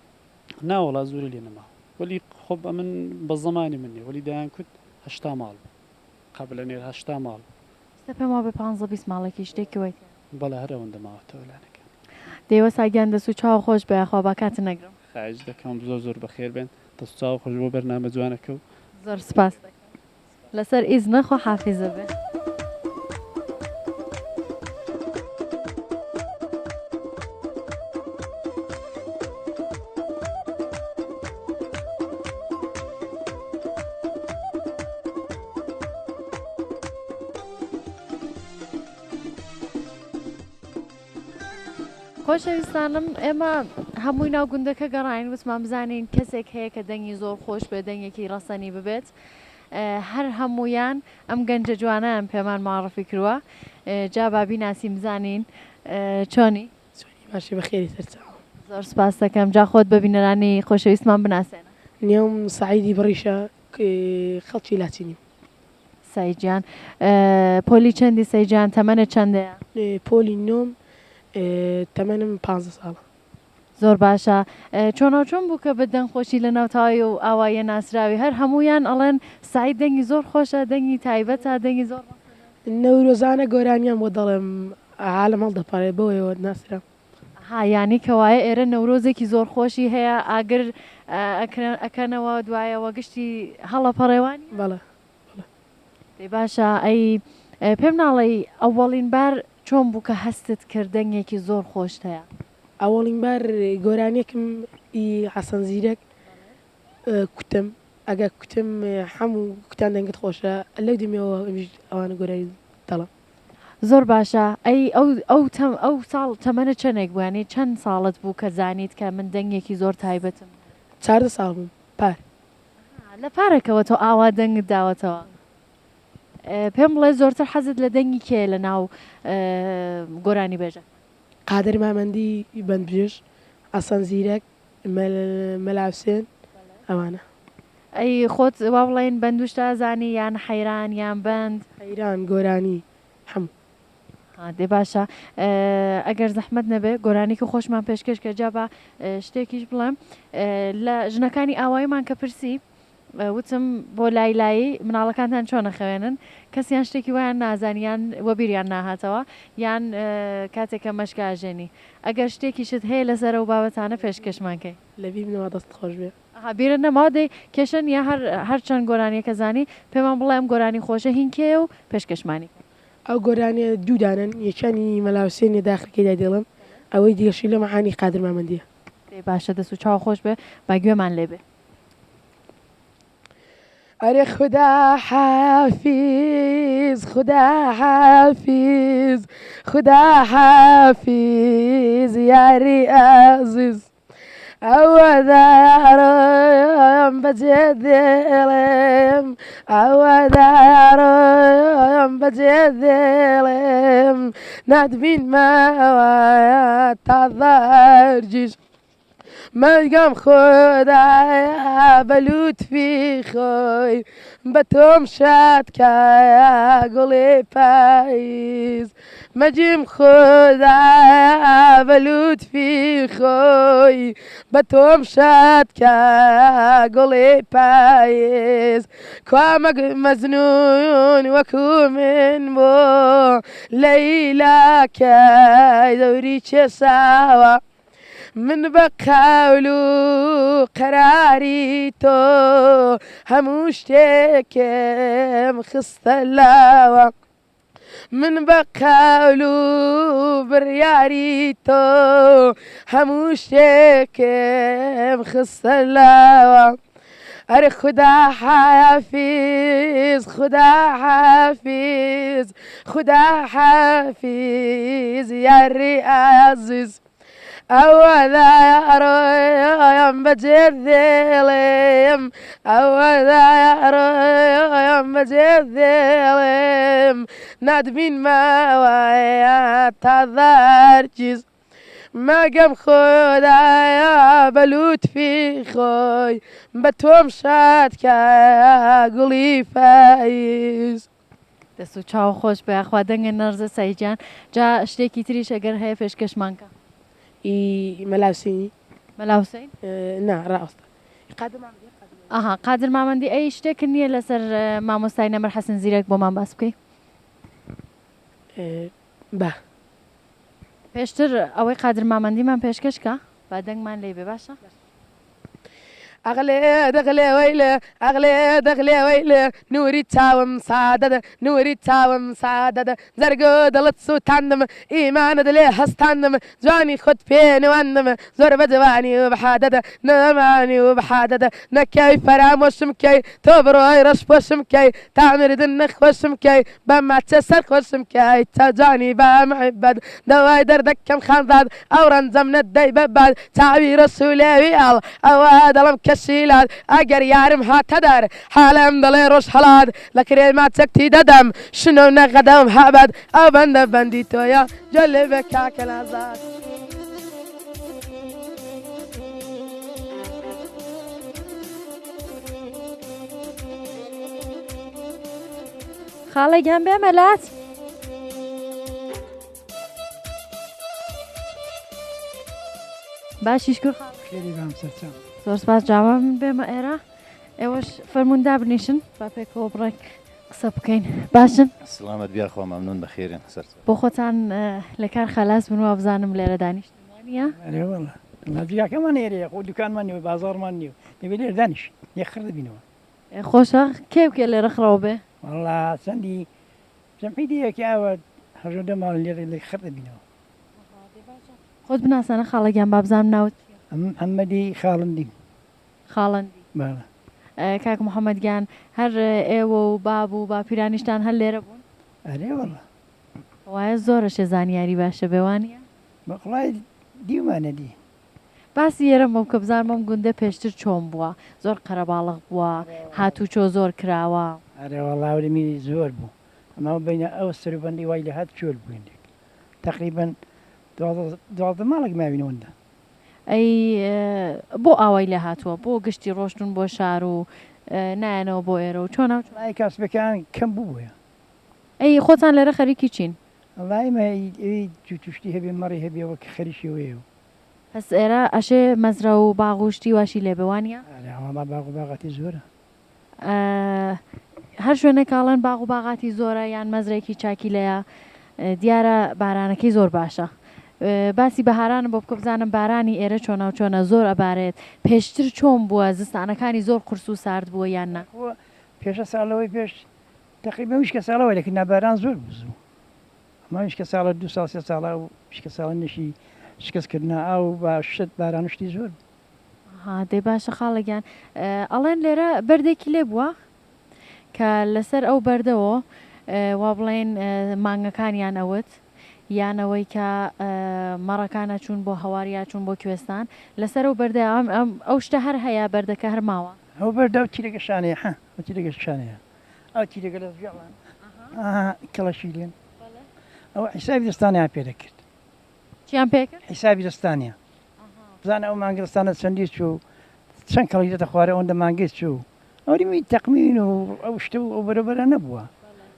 Speaker 5: نا وەڵا زۆری لێ نەماوە وەلی خۆ ئەمن بە زەمانی من نیە وەلی دەیان کوت 80 ماڵ بوو. قەبلە نێر 80 ماڵ.
Speaker 1: ئێستا پێم وابێ پانزە 20 ماڵێکی شتێکی وای تیایە.
Speaker 5: بەڵێ هەر ئەوەندە ماوەتەوە لانەکان.
Speaker 1: دەی وەسا گیان دەست و چاو خۆش بێ یاخوا با کاتت نەگرم.
Speaker 5: خواهش دەکەم زۆر زۆر بەخێر بێن دەست و چاو خۆش بۆ بەرنامە جوانەکە و.
Speaker 1: زۆر سوپاست دەکەم لەسەر ئیزنە خوا حافیزت بێ. خۆشەویستانم ئێمە هەمووی ناو گوندەکە گەڕاین وتمان بزانین کەسێک هەیە کە دەنگی زۆر خۆش بێ دەنگێکی ڕەسەنی ببێت هەر هەمویان ئەم گەنجە جوانیان پێمان معرفی کردووە جا با بیناسین بزانین چۆنی
Speaker 6: چۆنی باشی بەخێری سەرچاوم.
Speaker 1: زۆر سپاست دەکەم جا خۆت بە بینەرانی خۆشەویستمان بناسێنە.
Speaker 6: نێوم سەعیدی بڕیشە خەڵکی لاچینیم.
Speaker 1: سەعید گیان. پۆلی چەندی سەعید گیان تەمەنت چەندەیە؟
Speaker 6: پۆلی نۆم تەمەنم پانزە ساڵە.
Speaker 1: زۆر باشە چۆناو چۆن بوو کە بە دەنگ خۆشی لە ناو تەواوی ئەو ئاواییە ناسراوی هەر هەموویان ئەڵێن سەعید دەنگی زۆر خۆشە دەنگی تایبەتە دەنگی زۆر ڕەسەنە.
Speaker 6: نەورۆزانە گۆرانیان بۆ دەڵێم عالەم هەڵدەپەڕێ بەوەیەوە ناسرام.
Speaker 1: ئەها یانی کەوایە ئێرە نەورۆزێکی زۆر خۆشی هەیە ئاگر ئەکەنەوە دوایەوە گشتی هەڵەپەڕێ وانیە؟
Speaker 6: بەڵێ بەڵێ.
Speaker 1: دەی باشە ئەی پێم ناڵێی ئەوەڵین بار چۆن بوو کە هەستت کرد دەنگێکی زۆر خۆشت هەیە؟
Speaker 6: ئەوەڵین بار گۆرانیەکم ئی حەسەن زیرەک کوتم ئەگە کوتم حەموو کوتان دەنگت خۆشە لەو دەمیەوە ئەمیش ئەوانە گۆرانی دەڵێم.
Speaker 1: زۆر باشە ئەی ئەو ئەو تەم ئەو ساڵ تەمەنت چەنێک بوو یانی چەند ساڵت بوو کە زانیت کە من دەنگێکی زۆر تایبەتم هەیە؟
Speaker 6: 14 ساڵ بووم پار.
Speaker 1: ئەها لە پارەکەوە تۆ ئاوا دەنگت داوەتەوە. پێم بڵێ زۆرتر حەزت لە دەنگی کێیە لە ناو گۆرانیبێژەکان؟
Speaker 6: قادر مامەندی بەندبێژ، حەسەن زیرەک، مەلا حوسێن ئەوانە.
Speaker 1: ئەی خۆت وا بڵێین بەندوشت ئەزانی یان حەیران یان بەند؟
Speaker 6: حەیران، گۆرانی، هەموو.
Speaker 1: ها دەی باشە ئەگەر زەحمەت نەبێ گۆرانیکی خۆشمان پێشکەش کە جا با شتێکیش بڵێم لە ژنەکانی ئاواییمان کە پرسی وتم بۆ لای لایی مناڵەکانتان چۆن ئەخەوێنن کەسیان شتێکی وایان نازانی یان وەبیریان ناهاتەوە یان کاتێک کە مەشکە ئەژێنی ئەگەر شتێکیشت هەیە لەسەر ئەو بابەتانە پێشکەشمان کەی.
Speaker 6: لەبیرم نەما دەستت خۆش بێ.
Speaker 1: ئەها بیرت نەماوە دەی کێشە نیە هەر هەر چەند گۆرانیەکە زانی پێمان بڵێ ئەم گۆرانی خۆشە هین کێیە و پێشکەشمانی کە.
Speaker 6: ئەو گۆرانیە دوو دانەن یەکیان هی مەلا حوسێنیە داخرکەی دای دێڵم ئەوەی دیەشی لە مەعانی قادر مامەندیە.
Speaker 1: دەی باشە دەست و چاو خۆش بێ با گوێمان لێ بێ.
Speaker 6: ئەرێ خودا حافیز خودا حافیز خودا حافیز یاری ئازیز ئەوە دارم بەجێ دێڵێم ئەوە دارم بەجێ دێڵێم ناتبینمەوە تا ضەرگیز مەگەم خودایا بە لوتفی خۆی بە تۆم شاد کا گوڵی پاییز مەجیم خودایا بە لوتفی خۆی بە تۆم شاد کا گوڵی پاییز کوا مەجنون وەکو من بۆ لەیلاکەی دەوری کێشاوە. من بە قەول و قەراری تۆ هەموو شتێکم خستە لاوە من بە قەول و بڕیاری تۆ هەموو شتێکم خستە لاوە ئەرێ خودا حافیز خودا حافیز خودا حافیز یاری ئازیز ئەوە دایارۆیم بەجێ دێڵێم ئەوە دایارۆیم بەجێ دێڵێم ناتبینمەوە تا دارگیز مەگەم خودایا بە لوتفی خۆی بە تۆم شاد کا گوڵی پاییز.
Speaker 1: دەست و چاو خۆش بێ یاخوا دەنگت نەڕزێ سەعید گیان جا شتێکی تریش ئەگەر هەیە پێشکەشمان کە.
Speaker 6: ئی مەلا حوسێنی.
Speaker 1: مەلا حوسێن؟
Speaker 6: نا ڕاوەستە قادر مامەندی
Speaker 1: ئەها قادر مامەندی ئەی شتێکت نییە لەسەر مامۆستای نەمر حەسەن زیرەک بۆمان باس بکەی؟
Speaker 6: با.
Speaker 1: پێشتر ئەوەی قادر مامەندیمان پێشکەش کە با دەنگمان لێی بێ باشە.
Speaker 6: ئەغلێ دەغلێ وەیلێ ئەغلێ دەغلێ وەیلێ نوری چاوم سادەد نوری چاوم سادەد جەرگ و دڵت سوتاندم ئیمانت لێ هەستاندم جوانی خۆت پێ نواندم زۆر بە جوانی و بەحادەد نەمانی و بەحادەد نەکەی فەرامۆشم کەی تۆ بڕۆی ڕەش پۆشم کەی تا مردن نەخۆشم کەی بە ماچێ سەرخۆشم کەی چاوجانی بە محبەت دەوای دەردەکەم خانزاد ئەو ڕەنجەم نەدەی بە باد چاوی ڕەش و لێوی ئاڵ ئەوە دڵم کەشی لات ئەگەر یارم هاتە دەر حالم دڵێ ڕۆژهەڵات لە کرێ ماچەکتی دەدەم شنۆ نەغەدەم هەبەد ئەو بەندە بەندی تۆیە گوێ لێ بێ کاکە نازاد.
Speaker 1: خاڵە گیان بێمە لات. باشی شکر خاڵە.
Speaker 7: خێری بام سەرچاو.
Speaker 1: زۆر سپاس جاوە من بێمە ئێرە ئێوەش فەرموون دابنیشن با پێکەوە بڕێک قسە بکەین باشن؟
Speaker 8: سڵامەت بی یاخوا مەمنون بەخێرێن سەرچاو.
Speaker 1: بۆ خۆتان لە کار خەلاس بوون وابزانم لێرە دانیشتن وانیە؟
Speaker 7: ئەرێ وەڵا وەڵا جیگاکەمان ئێرەیە خۆ دوکانمان نیە و بازاڕمان نیە و دەبێ لێرە دانیشین لێ خڕ دەبینەوە.
Speaker 1: خۆشە کێ و کێ لێرە خڕەوە بێ؟
Speaker 7: وەڵا چەندی جەمعی دێیەکی ئاوا هەژەدە ماڵ لێرە لێ خڕ دەبینەوە.
Speaker 1: خۆت بناسێنە خاڵە گیان با بزانم ناوت چیە؟
Speaker 7: ئەمن محەمەدی خاڵندیم.
Speaker 1: خاڵندی.
Speaker 7: بەڵێ.
Speaker 1: کاک محەمەد گیان هەر ئێوە و باب و باپیرانیشتان هەر لێرە بوون؟
Speaker 7: ئەرێ وەڵا.
Speaker 1: وایە زۆر ئەشێ زانیاری باشە بێ وانیە؟
Speaker 7: بەخوڵای دیومانە دی.
Speaker 1: باسی ئێرەم بۆ بکە بزانم ئەم گوندە پێشتر چۆن بووە؟ زۆر قەرەباڵغ بووە؟ هاتوچۆ زۆر کراوە؟
Speaker 7: ئەرێ وەڵا ورمی زۆر بوو ئەما بینە ئەو سەروبەندی وای لێهات چۆل بوو هێندێک تەقریبەن 12 ماڵێک ماوین ئەوەندە.
Speaker 1: ئەی بۆ ئاوای لێ هاتووە؟ بۆ گشتی ڕۆشتوون بۆ شار و نایەنەوە بۆ ئێرە و چۆنە؟
Speaker 7: وەڵایی کاسبەکان کەم بوو بۆیە.
Speaker 1: ئەی خۆتان لێرە خەریکی چین؟
Speaker 7: وەڵایی ئێمە ئەوی جووت و شتی هەبێ مەڕی هەبێ وەک خەریکی ئەوەیە و.
Speaker 1: پەس ئێرە ئەشێ مەزرا و باغ و شتی واشی لێ بێ وانیە؟
Speaker 7: ئەرێ وەڵا باغ و باغاتی زۆرە.
Speaker 1: هەر شوێنێک ئەڵێن باغ و باغاتی زۆرە یان مەزرەیەکی چاکی لێیە دیارە بارانەکەی زۆر باشە. باسی بەهارانم بۆ بکە بزانم بارانی ئێرە چۆناو چۆنە زۆر ئەبارێت پێشتر چۆن بووە زستانەکانی زۆر قورس و سارد بووە یان نا؟
Speaker 7: خۆ پێشە ساڵەوەی پێش تەقریبەن ویشکە ساڵەوەی دەکرد نا باران زۆر بوو زوو ئەما ویشکە ساڵە دوو ساڵ سێ ساڵە و ویشکە ساڵە نشی شکست کردنا ئاو با شت باران و شتی زۆر بوو.
Speaker 1: ئەها دەی باشە خاڵە گیان ئەڵێن لێرە بەردێکی لێ بووە کە لەسەر ئەو بەردەوە وا بڵێن مانگەکانیان ئەوت یان ئەوەی کە مەڕەکان ئەچوون بۆ هەوار یا چوون بۆ کوێستان لەسەر ئەو بەردە ئەو شتە هەر هەیە بەردەکە هەر ماوە.
Speaker 7: ئەو بەردە ئەو تیرەکە شانەیە حە ئەو تیرەکە شانەیە ئەو تیرەکە لە زگێڵان کەڵەشی لێن ئەو حیسابی دەستانیان پێ دەکرد.
Speaker 1: چیان پێ کرد؟
Speaker 7: حیسابی دەستانیان بزانە ئەو مانگرستانە چەندی چوو چەند کەڵی دێتە خوارێ ئەوەندە مانگەی چوو ئەوریمی تەقمین و ئەو شتە و ئەو بەرەبەرە نەبووە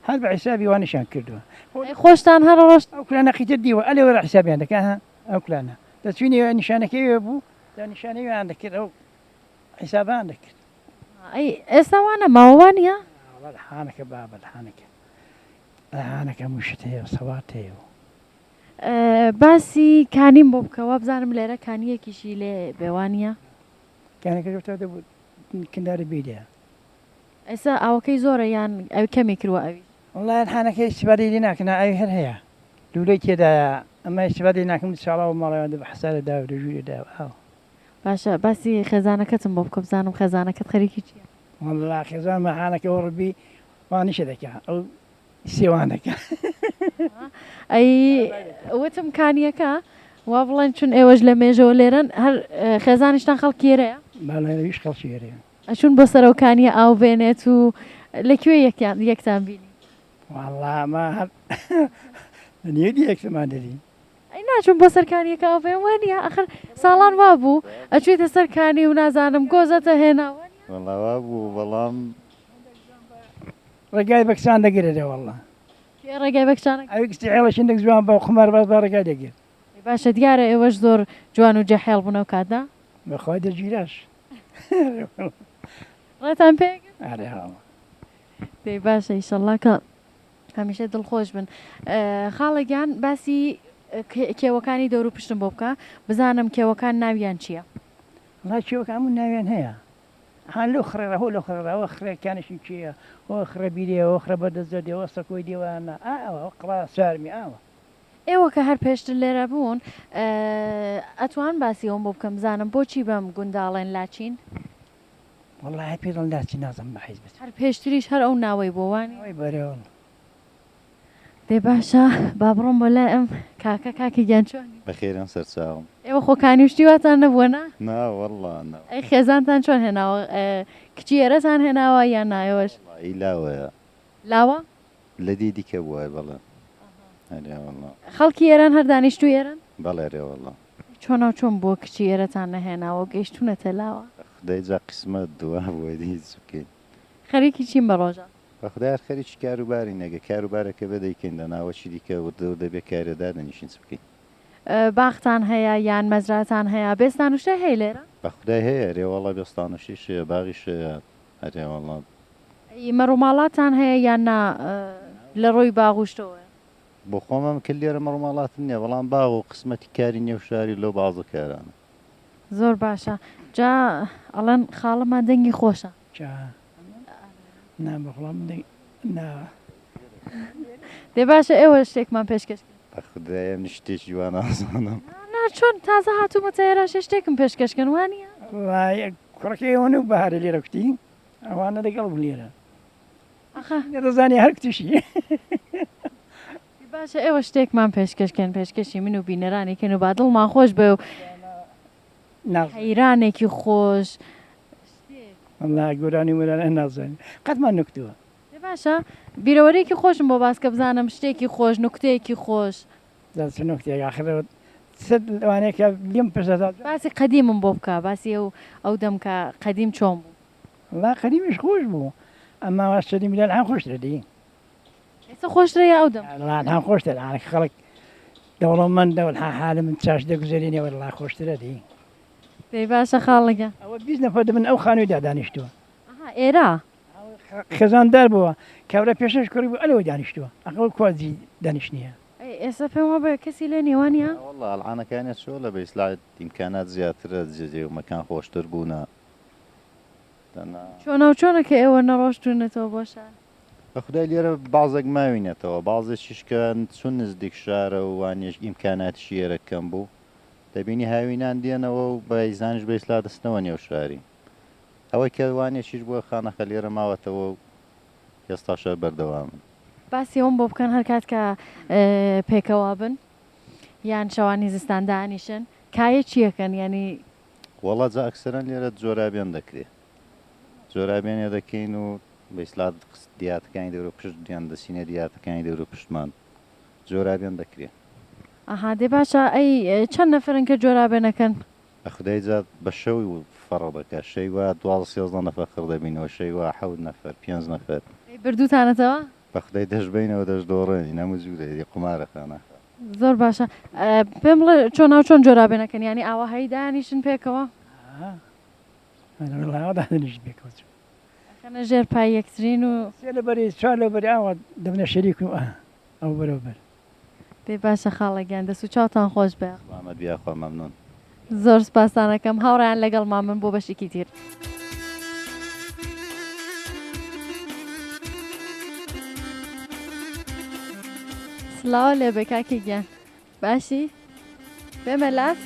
Speaker 7: هەر بە حیسابی وانیشان کردووە
Speaker 1: ئەی خۆشتان هەر ڕۆشت
Speaker 7: ئەو کلانە قیتر دیوە ئەلێ وەرە حیسابیان دەکا ها ئەو کلانە دەچوینە نیشانەکەی وێ بوو دا نیشانەی ویان دەکرد ئەو حیسابان دەکرد.
Speaker 1: ئەی ئێستا وا نەماوە وا نییە؟
Speaker 7: وەڵا لەحانەکە بابە لەحانەکە لەحانەکە هەموو شت هەیە و سەوات هەیە و.
Speaker 1: باسی کانیم بۆ بکە وابزانم لێرە کانیەکیشی لێ بێ وانیە؟
Speaker 7: کانەکەش وەتا دەبوو کنداری بیرە.
Speaker 1: ئێستا ئاوەکەی زۆرە یان ئەوی کەمی کروە ئەویش؟
Speaker 7: وەڵا حانەکە ئیستیفادەی لێ ناکەن ئاوی هەر هەیە لولەی تێدایە ئەمە ئیستیفادەی ناکەم چاڵاو ماڵەوە دە بە حەسارە داوە لە ژوورێ داوە ئاو.
Speaker 1: باشە باسی خێزانەکەتم بۆ بکە بزانم خێزانەکەت خەریکی چیە؟
Speaker 7: وەڵا خێزانمە حانەکە وەڕبی وانیشە دەکا ئەو سێوانەکە.
Speaker 1: ئەی وتم کانیەکە وا بڵێن چون ئێوەش لە مێژەوە لێرەن هەر خێزانیشتان خەڵکی ئێرەیە؟
Speaker 7: بەڵێ ئەویش خەڵکی ئێرەیە.
Speaker 1: ئەچوون بۆ سەرەو کانیە ئاو بێنێت و لە کوێ یەکیان یەکتان بینی؟
Speaker 7: وەڵا ئەمە هەر لە نێو یەکترمان دەدین.
Speaker 1: ئەی ناچوون بۆ سەر کانیەکە ئاو بێن وانیە؟ ئەخر ساڵان وابوو ئەچوویتە سەر کانی و نازانم گۆزەتە هێنا وانیە؟
Speaker 8: وەڵا وابوو بەڵام.
Speaker 7: ڕێگای بە کچان دەگرێ دە وەڵا.
Speaker 1: کێ ڕێگای بە کچان ئەگرێ؟
Speaker 7: ئەوی کچی عێڵەکی هەندێک جوان بە قومارباز با ڕێگای دەگرت.
Speaker 1: ئەی باشە دیارە ئێوەش زۆر جوان و جەحێڵ بوون ئەو کاتە.
Speaker 7: بەخوای دەگیراش.
Speaker 1: ڕێتان پێ ئەگرت؟
Speaker 7: ئەرێ وەڵا.
Speaker 1: دەی باشە ئیشەڵا کە هەمیشە دڵخۆش بن. خاڵە گیان باسی کێوەکانی دەورو پشتم بۆ بکە بزانم کێوەکان ناویان چیە؟
Speaker 7: وەڵا کێوەکان هەموو ناویان هەیە ها لەو خڕێڕا هۆ لەو خڕێڕا ئەوە خڕێ کانشی کێیە هۆ خڕە بیرێ هۆ خڕە بەردە زەردێ هۆ سەکۆی دێوانە ئا ئەوە هۆ قڵا سارمی ئاوە.
Speaker 1: ئێوە کە هەر پێشتر لێرە بوون ئەتوان باسی ئەوم بۆ بکەن بزانم بۆچی بەم گوندە ئەڵێن لاچین؟
Speaker 7: وەڵاهی پێی دەڵێن لاچین نازانم بە حیزبت.
Speaker 1: هەر پێشتریش هەر ئەو ناوەی بووە وانیە؟
Speaker 7: ناوەی بەرێ وەڵا.
Speaker 1: دەی باشە با بڕۆم بۆ لای ئەم کاکە کاکە گیان چۆنی؟
Speaker 8: بەخێرێن سەرچاوم.
Speaker 1: ئێوە خۆ کانی و شتی واتان نەبووە نا؟
Speaker 8: نا وەڵا نا.
Speaker 1: ئەی خێزانتان چۆن هێناوە کچی ئێرەتان هێناوە یان نا ئێوەش؟
Speaker 8: وەڵا ئی لاوەیە.
Speaker 1: لاوە؟
Speaker 8: لە دی دیکە بووە بەڵێ ئەرێ وەڵا.
Speaker 1: خەڵکی ئێرەن هەر دانیشتووی ئێرەن؟
Speaker 8: بەڵێ ئەرێ وەڵا.
Speaker 1: چۆناو چۆن بووە کچی ئێرەتان نەهێناوە و گەیشتوونەتە لاوە؟
Speaker 8: خودای جا قسمەت دوا بووە دی چ بکەین.
Speaker 1: خەریکی چین بە ڕۆژان؟
Speaker 8: بەخودای هەر خەریکی کاروبارین ئەگەر کاروبارەکە بێ دەیکەین دەنا وەکی دیکە وردە وردە بێ کارێ دادەنیشین چ بکەین.
Speaker 1: باختان هەیە یان مەزراتان هەیە؟ بێستان و شتە هەیە لێرە؟
Speaker 8: بەخودای هەیە ئەرێ وەڵا بێستان و شتیش هەیە باغیش هەیە ئەرێ وەڵا.
Speaker 1: ئەی مەڕوماڵاتتان هەیە یان نا لە ڕووی باغ و شتەوەیە؟
Speaker 8: بۆ خۆمم کە لێرە مەڕوماڵاتم نیە بەڵام باغ و قسمەتی کاری نێو شاری لەو بازە کارانە.
Speaker 1: زۆر باشە جا ئەڵێن خاڵەمان دەنگی خۆشە.
Speaker 7: جا نا بەخوا من دەنگ نا.
Speaker 1: دێ باشە ئێوە شتێکمان پێشکەش کەن.
Speaker 8: بەخودایە من شتێکی وا نازانم.
Speaker 1: نا نا چۆن تازە هاتوومەتە ئێرە شێ شتێکم پێشکەش کەن وانیە؟
Speaker 7: وەڵای کوڕەکەی ئەوە نەبوو بەهارە لێرە کوتی ئەوانە لەگەڵ بوون لێرە.
Speaker 1: ئەخە.
Speaker 7: نەدەزانی هەر کوتیشی.
Speaker 1: باشە ئێوە شتێکمان پێشکەش کەن پێشکەشی من و بینەرانی کەن و با دڵمان خۆش بێ و حەیرانێکی خۆش شتێک.
Speaker 7: وەڵا گۆرانی مۆرانی نازانین قەتمان نەکوتووە.
Speaker 1: دەی باشە بیرەوەریەکی خۆشم بۆ باس کە بزانم شتێکی خۆش نوکتەیەکی خۆش.
Speaker 7: جا چ نوکتەیەک ئاخر چ لەوانەیە کە لێم پرسە.
Speaker 1: باسی قەدیمم بۆ بکە باسی ئەو ئەو دەم کە قەدیم چۆن بوو.
Speaker 7: وەڵا قەدیمیش خۆش بوو ئەما وا سەدی میلاد الان خۆشترە دی.
Speaker 1: ئێستا خۆشترە یا ئەو دەم؟
Speaker 7: وەڵا الان خۆشترە الان کە خەڵک دەوڵەمەندە وەڵا حالم من چاش دەگوزەرێنێ وەڵا خۆشترە دی.
Speaker 1: دەی باشە خاڵە گیان.
Speaker 7: ئەوە 20 نەفەر دەبن ئەو خانووی دا دانیشتووە.
Speaker 1: ئەها ئێرە؟
Speaker 7: خێزاندار بووە کابرا پێشەش کوڕی بوو ئەلەوە دانیشتووە ئەخۆ کوا جی دانیشتنیە.
Speaker 1: ئەی ئێستا پێم وابێ کەسی لێ نیە وانیە؟
Speaker 8: وەڵا ئەلعانەکانیان چۆ لە بەیسلا ئیمکانات زیاترە جێ و مەکان خۆشتر بوونە دەنا.
Speaker 1: چۆناو چۆنە کە ئێوە نەڕۆشتوونەتەوە بۆ شار؟
Speaker 8: بەخودای لێرە بازێک ماوینەتەوە بازێکیش کە چون نزدیک شارە و وانیش ئیمکاناتیشی ئێرە کەم بوو دەبینی هاوینان دێنەوە و بایزانیش بەیسلا دەچنەوە نێو شاری ئەوەی کە وانێکیش بووە خانەخە لێرە ماوەتەوە و ئێستاش هەر بەردەوامن.
Speaker 1: باسی ئەوەم بۆ بکەن هەر کات کە پێکەوە بن یان شەوانی زستان دانیشن کایە چیەکەن یانی.
Speaker 8: وەڵا جا ئەکسەرەن لێرە جۆرابێن دەکرێ جۆرابێنێ دەکەین و بەیسلا دیاتەکانی دەورو پشت یان دەچینە دیاتەکانی دەورو پشتمان جۆرابێن دەکرێ.
Speaker 1: ئەها دەی باشە ئەی چەند نەفەرن کە جۆرابێن ئەکەن؟
Speaker 8: بەخودای جا بە شەو فەڕق دەکا شەی وا 12 سێزدە نەفەر خڕ دەبینەوە شەی وا حەوت نەفەر پێنج نەفەر.
Speaker 1: ئەی بردووتانەتەوە؟
Speaker 8: بەخودای دەشبەینەوە دەشدۆڕێنین هەموو جورێ ئیدی قومارە خانە.
Speaker 1: زۆر باشە پێم بڵێ چۆناو چۆن جۆرابێن ئەکەن یانی ئاوا هەی دانیشن پێکەوە؟
Speaker 7: ئا وەڵا ئاوا دادەنیشن پێکەوە چۆن.
Speaker 1: ئەخەنە ژێر پای یەکترین و.
Speaker 7: سێ لەبەری چوار لەوبەری ئاوا دەبنە شەریک و ئا ئەو بەرەو بەر.
Speaker 1: دەی باشە خاڵە گیان دەست و چاوتان خۆش بێ.
Speaker 8: سڵامەت بی یاخوا مەمنون.
Speaker 1: زۆر سوپاستان ئەکەم هاوڕێیان لەگەڵمان بن بۆ بەشێکی تر. سڵاوە لێبێ کاکە گیان باشی بێمە لات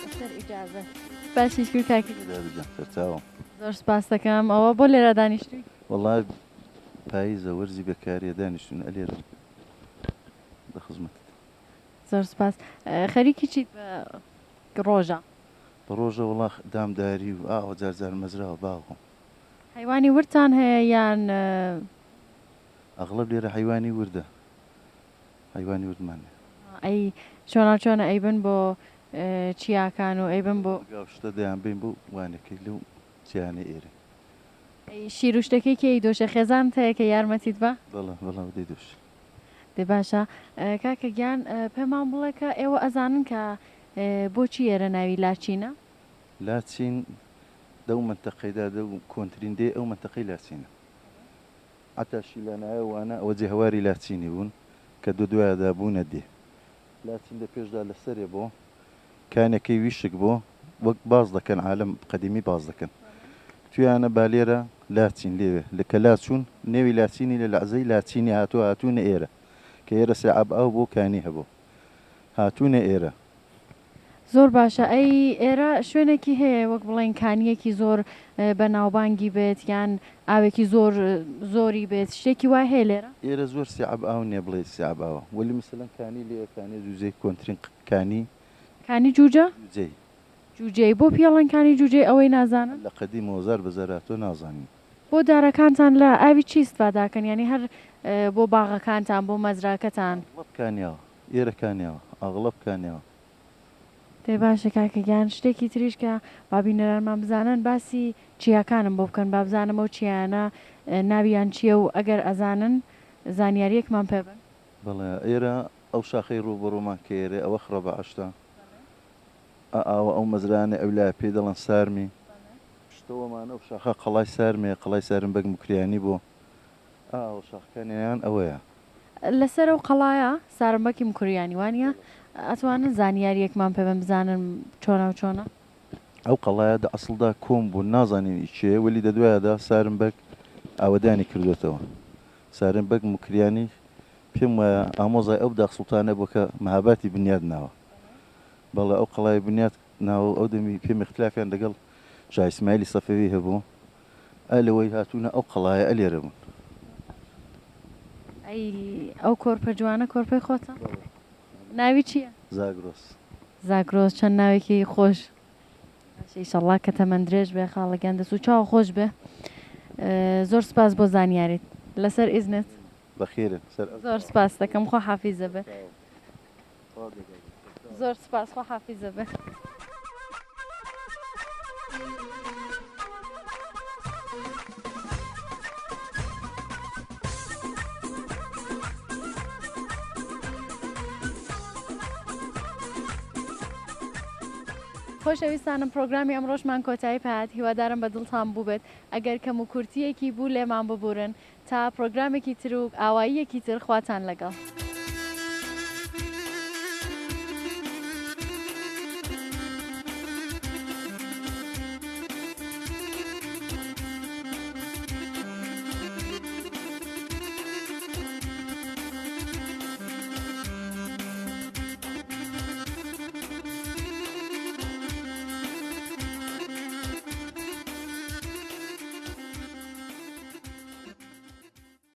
Speaker 1: لەسەر ئیجازە باشی شکر کاکە
Speaker 8: گیان. سەرچاوم.
Speaker 1: زۆر سوپاس دەکەم ئەوە بۆ لێرە دانیشتووی؟
Speaker 9: وەڵا پاییزە وەرزی بێکاریە دانیشتوین ئەلێرە لە خزمەتت.
Speaker 1: زۆر سوپاس خەریکی چیت بە ڕۆژە؟
Speaker 9: بە ڕۆژە وەڵا دامداری و ئاوە جار جار مەزرا و باغ و.
Speaker 1: حەیوانی وردتان هەیە یان؟
Speaker 9: ئەغڵەب لێرە حەیوانی وردە حەیوانی وردمان هەیە.
Speaker 1: ئەی چۆناو چۆنە ئەیبەن بۆ چیاکان و ئەیبەن بۆ.
Speaker 9: گاو شتە دەیانبەین بۆ وانەکەی لەو چیانەی ئێرەین.
Speaker 1: ئەی شیر و شتەکەی کێ ئەیدۆشێ خێزانت هەیە کە یارمەتیت با؟
Speaker 9: بەڵێ بەڵێ ئەو دەیدۆشێ.
Speaker 1: دەی باشە کاکە گیان پێمان بڵێ کە ئێوە ئەزانن کە بۆچی ئێرە ناوی لاچینە؟
Speaker 9: لاچین دەو مەنتەقەیدا دەو کۆنترین دێی ئەو مەنتەقەی لاچینە. عەتا شیلانایە وانە ئەوە جێ هەواری لاچینی بوون کە دو دوایەدا بوونە دێ. لاچین دە پێشدا لە سەرێ بۆ کانێکەی ویشک بۆ وەک باس دەکەن عالەم قەدیمی باس دەکەن تویانە با لێرە لاچین لێوێ لە کە لاچوون نێوی لاچینی لە لەعزەی لاچینی هاتووە هاتوونە ئێرە کە ئێرە سێعاب ئاو بۆ کانی هەبۆ هاتوونە ئێرە.
Speaker 1: زۆر باشە ئەی ئێرە شوێنێکی هەیە وەک بڵێن کانیەکی زۆر بەناوبانگی بێت یان ئاوێکی زۆر زۆری بێت شتێکی وای هەیە لێرە؟
Speaker 9: ئێرە زۆر سیعب ئاو نیە بڵێی سیعب ئاوە وەلی مەسەلەن کانی لێیە کانی جوجەی کۆنترین کانی.
Speaker 1: کانی جوجە؟
Speaker 9: جوجەی.
Speaker 1: جوجەی بۆ پیەڵێن کانی جوجەی ئەوەی نازانن؟
Speaker 9: لە قەدیمەوە زار بە زار هاتووە نازانین.
Speaker 1: بۆ دارەکانتان لە ئاوی چی ئیستفادە ئەکەن یانی هەر بۆ باغەکانتان بۆ مەزراکەتان؟
Speaker 9: ئەغڵەب کانیاوە ئێرە کانیاوە ئەغڵەب کانیاوە.
Speaker 1: دەی باشە کاکە گیان شتێکی تریش کە با بینەرانمان بزانن باسی چیاکانم بۆ بکەن با بزانم ئەو چیایانە ناویان چییە و ئەگەر ئەزانن زانیاریەکمان پێ بەن.
Speaker 9: بەڵێ ئێرە ئەو شاخەی ڕووبەڕوومان کە ئێرەیە ئەوە خڕەبەعەشتە ئا ئاوە ئەو مەزرانەی ئەولایە پێی دەڵێن سارمی پشتەوەمان ئەو شاخە قەڵای سارمەیە قەڵای سارم بەگ موکریانی بۆ ئا ئاوە شاخەکانیان ئەوەیە.
Speaker 1: لەسەر ئەو قەڵایە سارم بەگی موکریانی وانیە؟ ئەتوانن زانیاریەکمان پێ بەن بزانن چۆنە و چۆنە؟
Speaker 9: ئەو قەڵایە دە ئەسڵدا کۆن بوون نازانین ئی کێیە وەلی دە دوایەدا سارم بەگ ئاوەدانی کردۆتەوە. سارم بەگ موکریانی پێم وایە ئامۆزای ئەو بداغ سوڵتانە بووە کە مەهاباتی بنیاد ناوە. بەڵێ ئەو قەڵای بنیاد ناوە و ئەو دەمی پێم ئیختلافیان دەگەڵ شا ئیسمایلی سەفەوی هەبوو. ئە لەوەی هاتوونە ئەو قەڵایە ئە لێرە بوون.
Speaker 1: ئەی ئەو کۆرپە جوانە کۆرپەی خۆتە؟ ناوی چییە؟
Speaker 9: زاگرۆس.
Speaker 1: زاگرۆس چەند ناوێکی خۆش. باشە ئیشەڵا کە تەمەن درێژ بێ خاڵە گیان دەست و چاو خۆش بێ زۆر سپاس بۆ زانیاریت لەسەر ئیزنت.
Speaker 9: بەخێرن سەر ئەو
Speaker 1: زۆر سپاس دەکەم خوا حافیزە بێ. زۆر سپاس خوا حافیزە بێ. خۆشەویستانم پرۆگرامی ئەمڕۆشمان کۆتایی پێهات هیوادارم بە دڵتان بووبێت ئەگەر کەم و کورتیەکی بوو لێمان ببورن تا پرۆگرامێکی تر و ئاواییەکی تر خواتان لەگەڵ.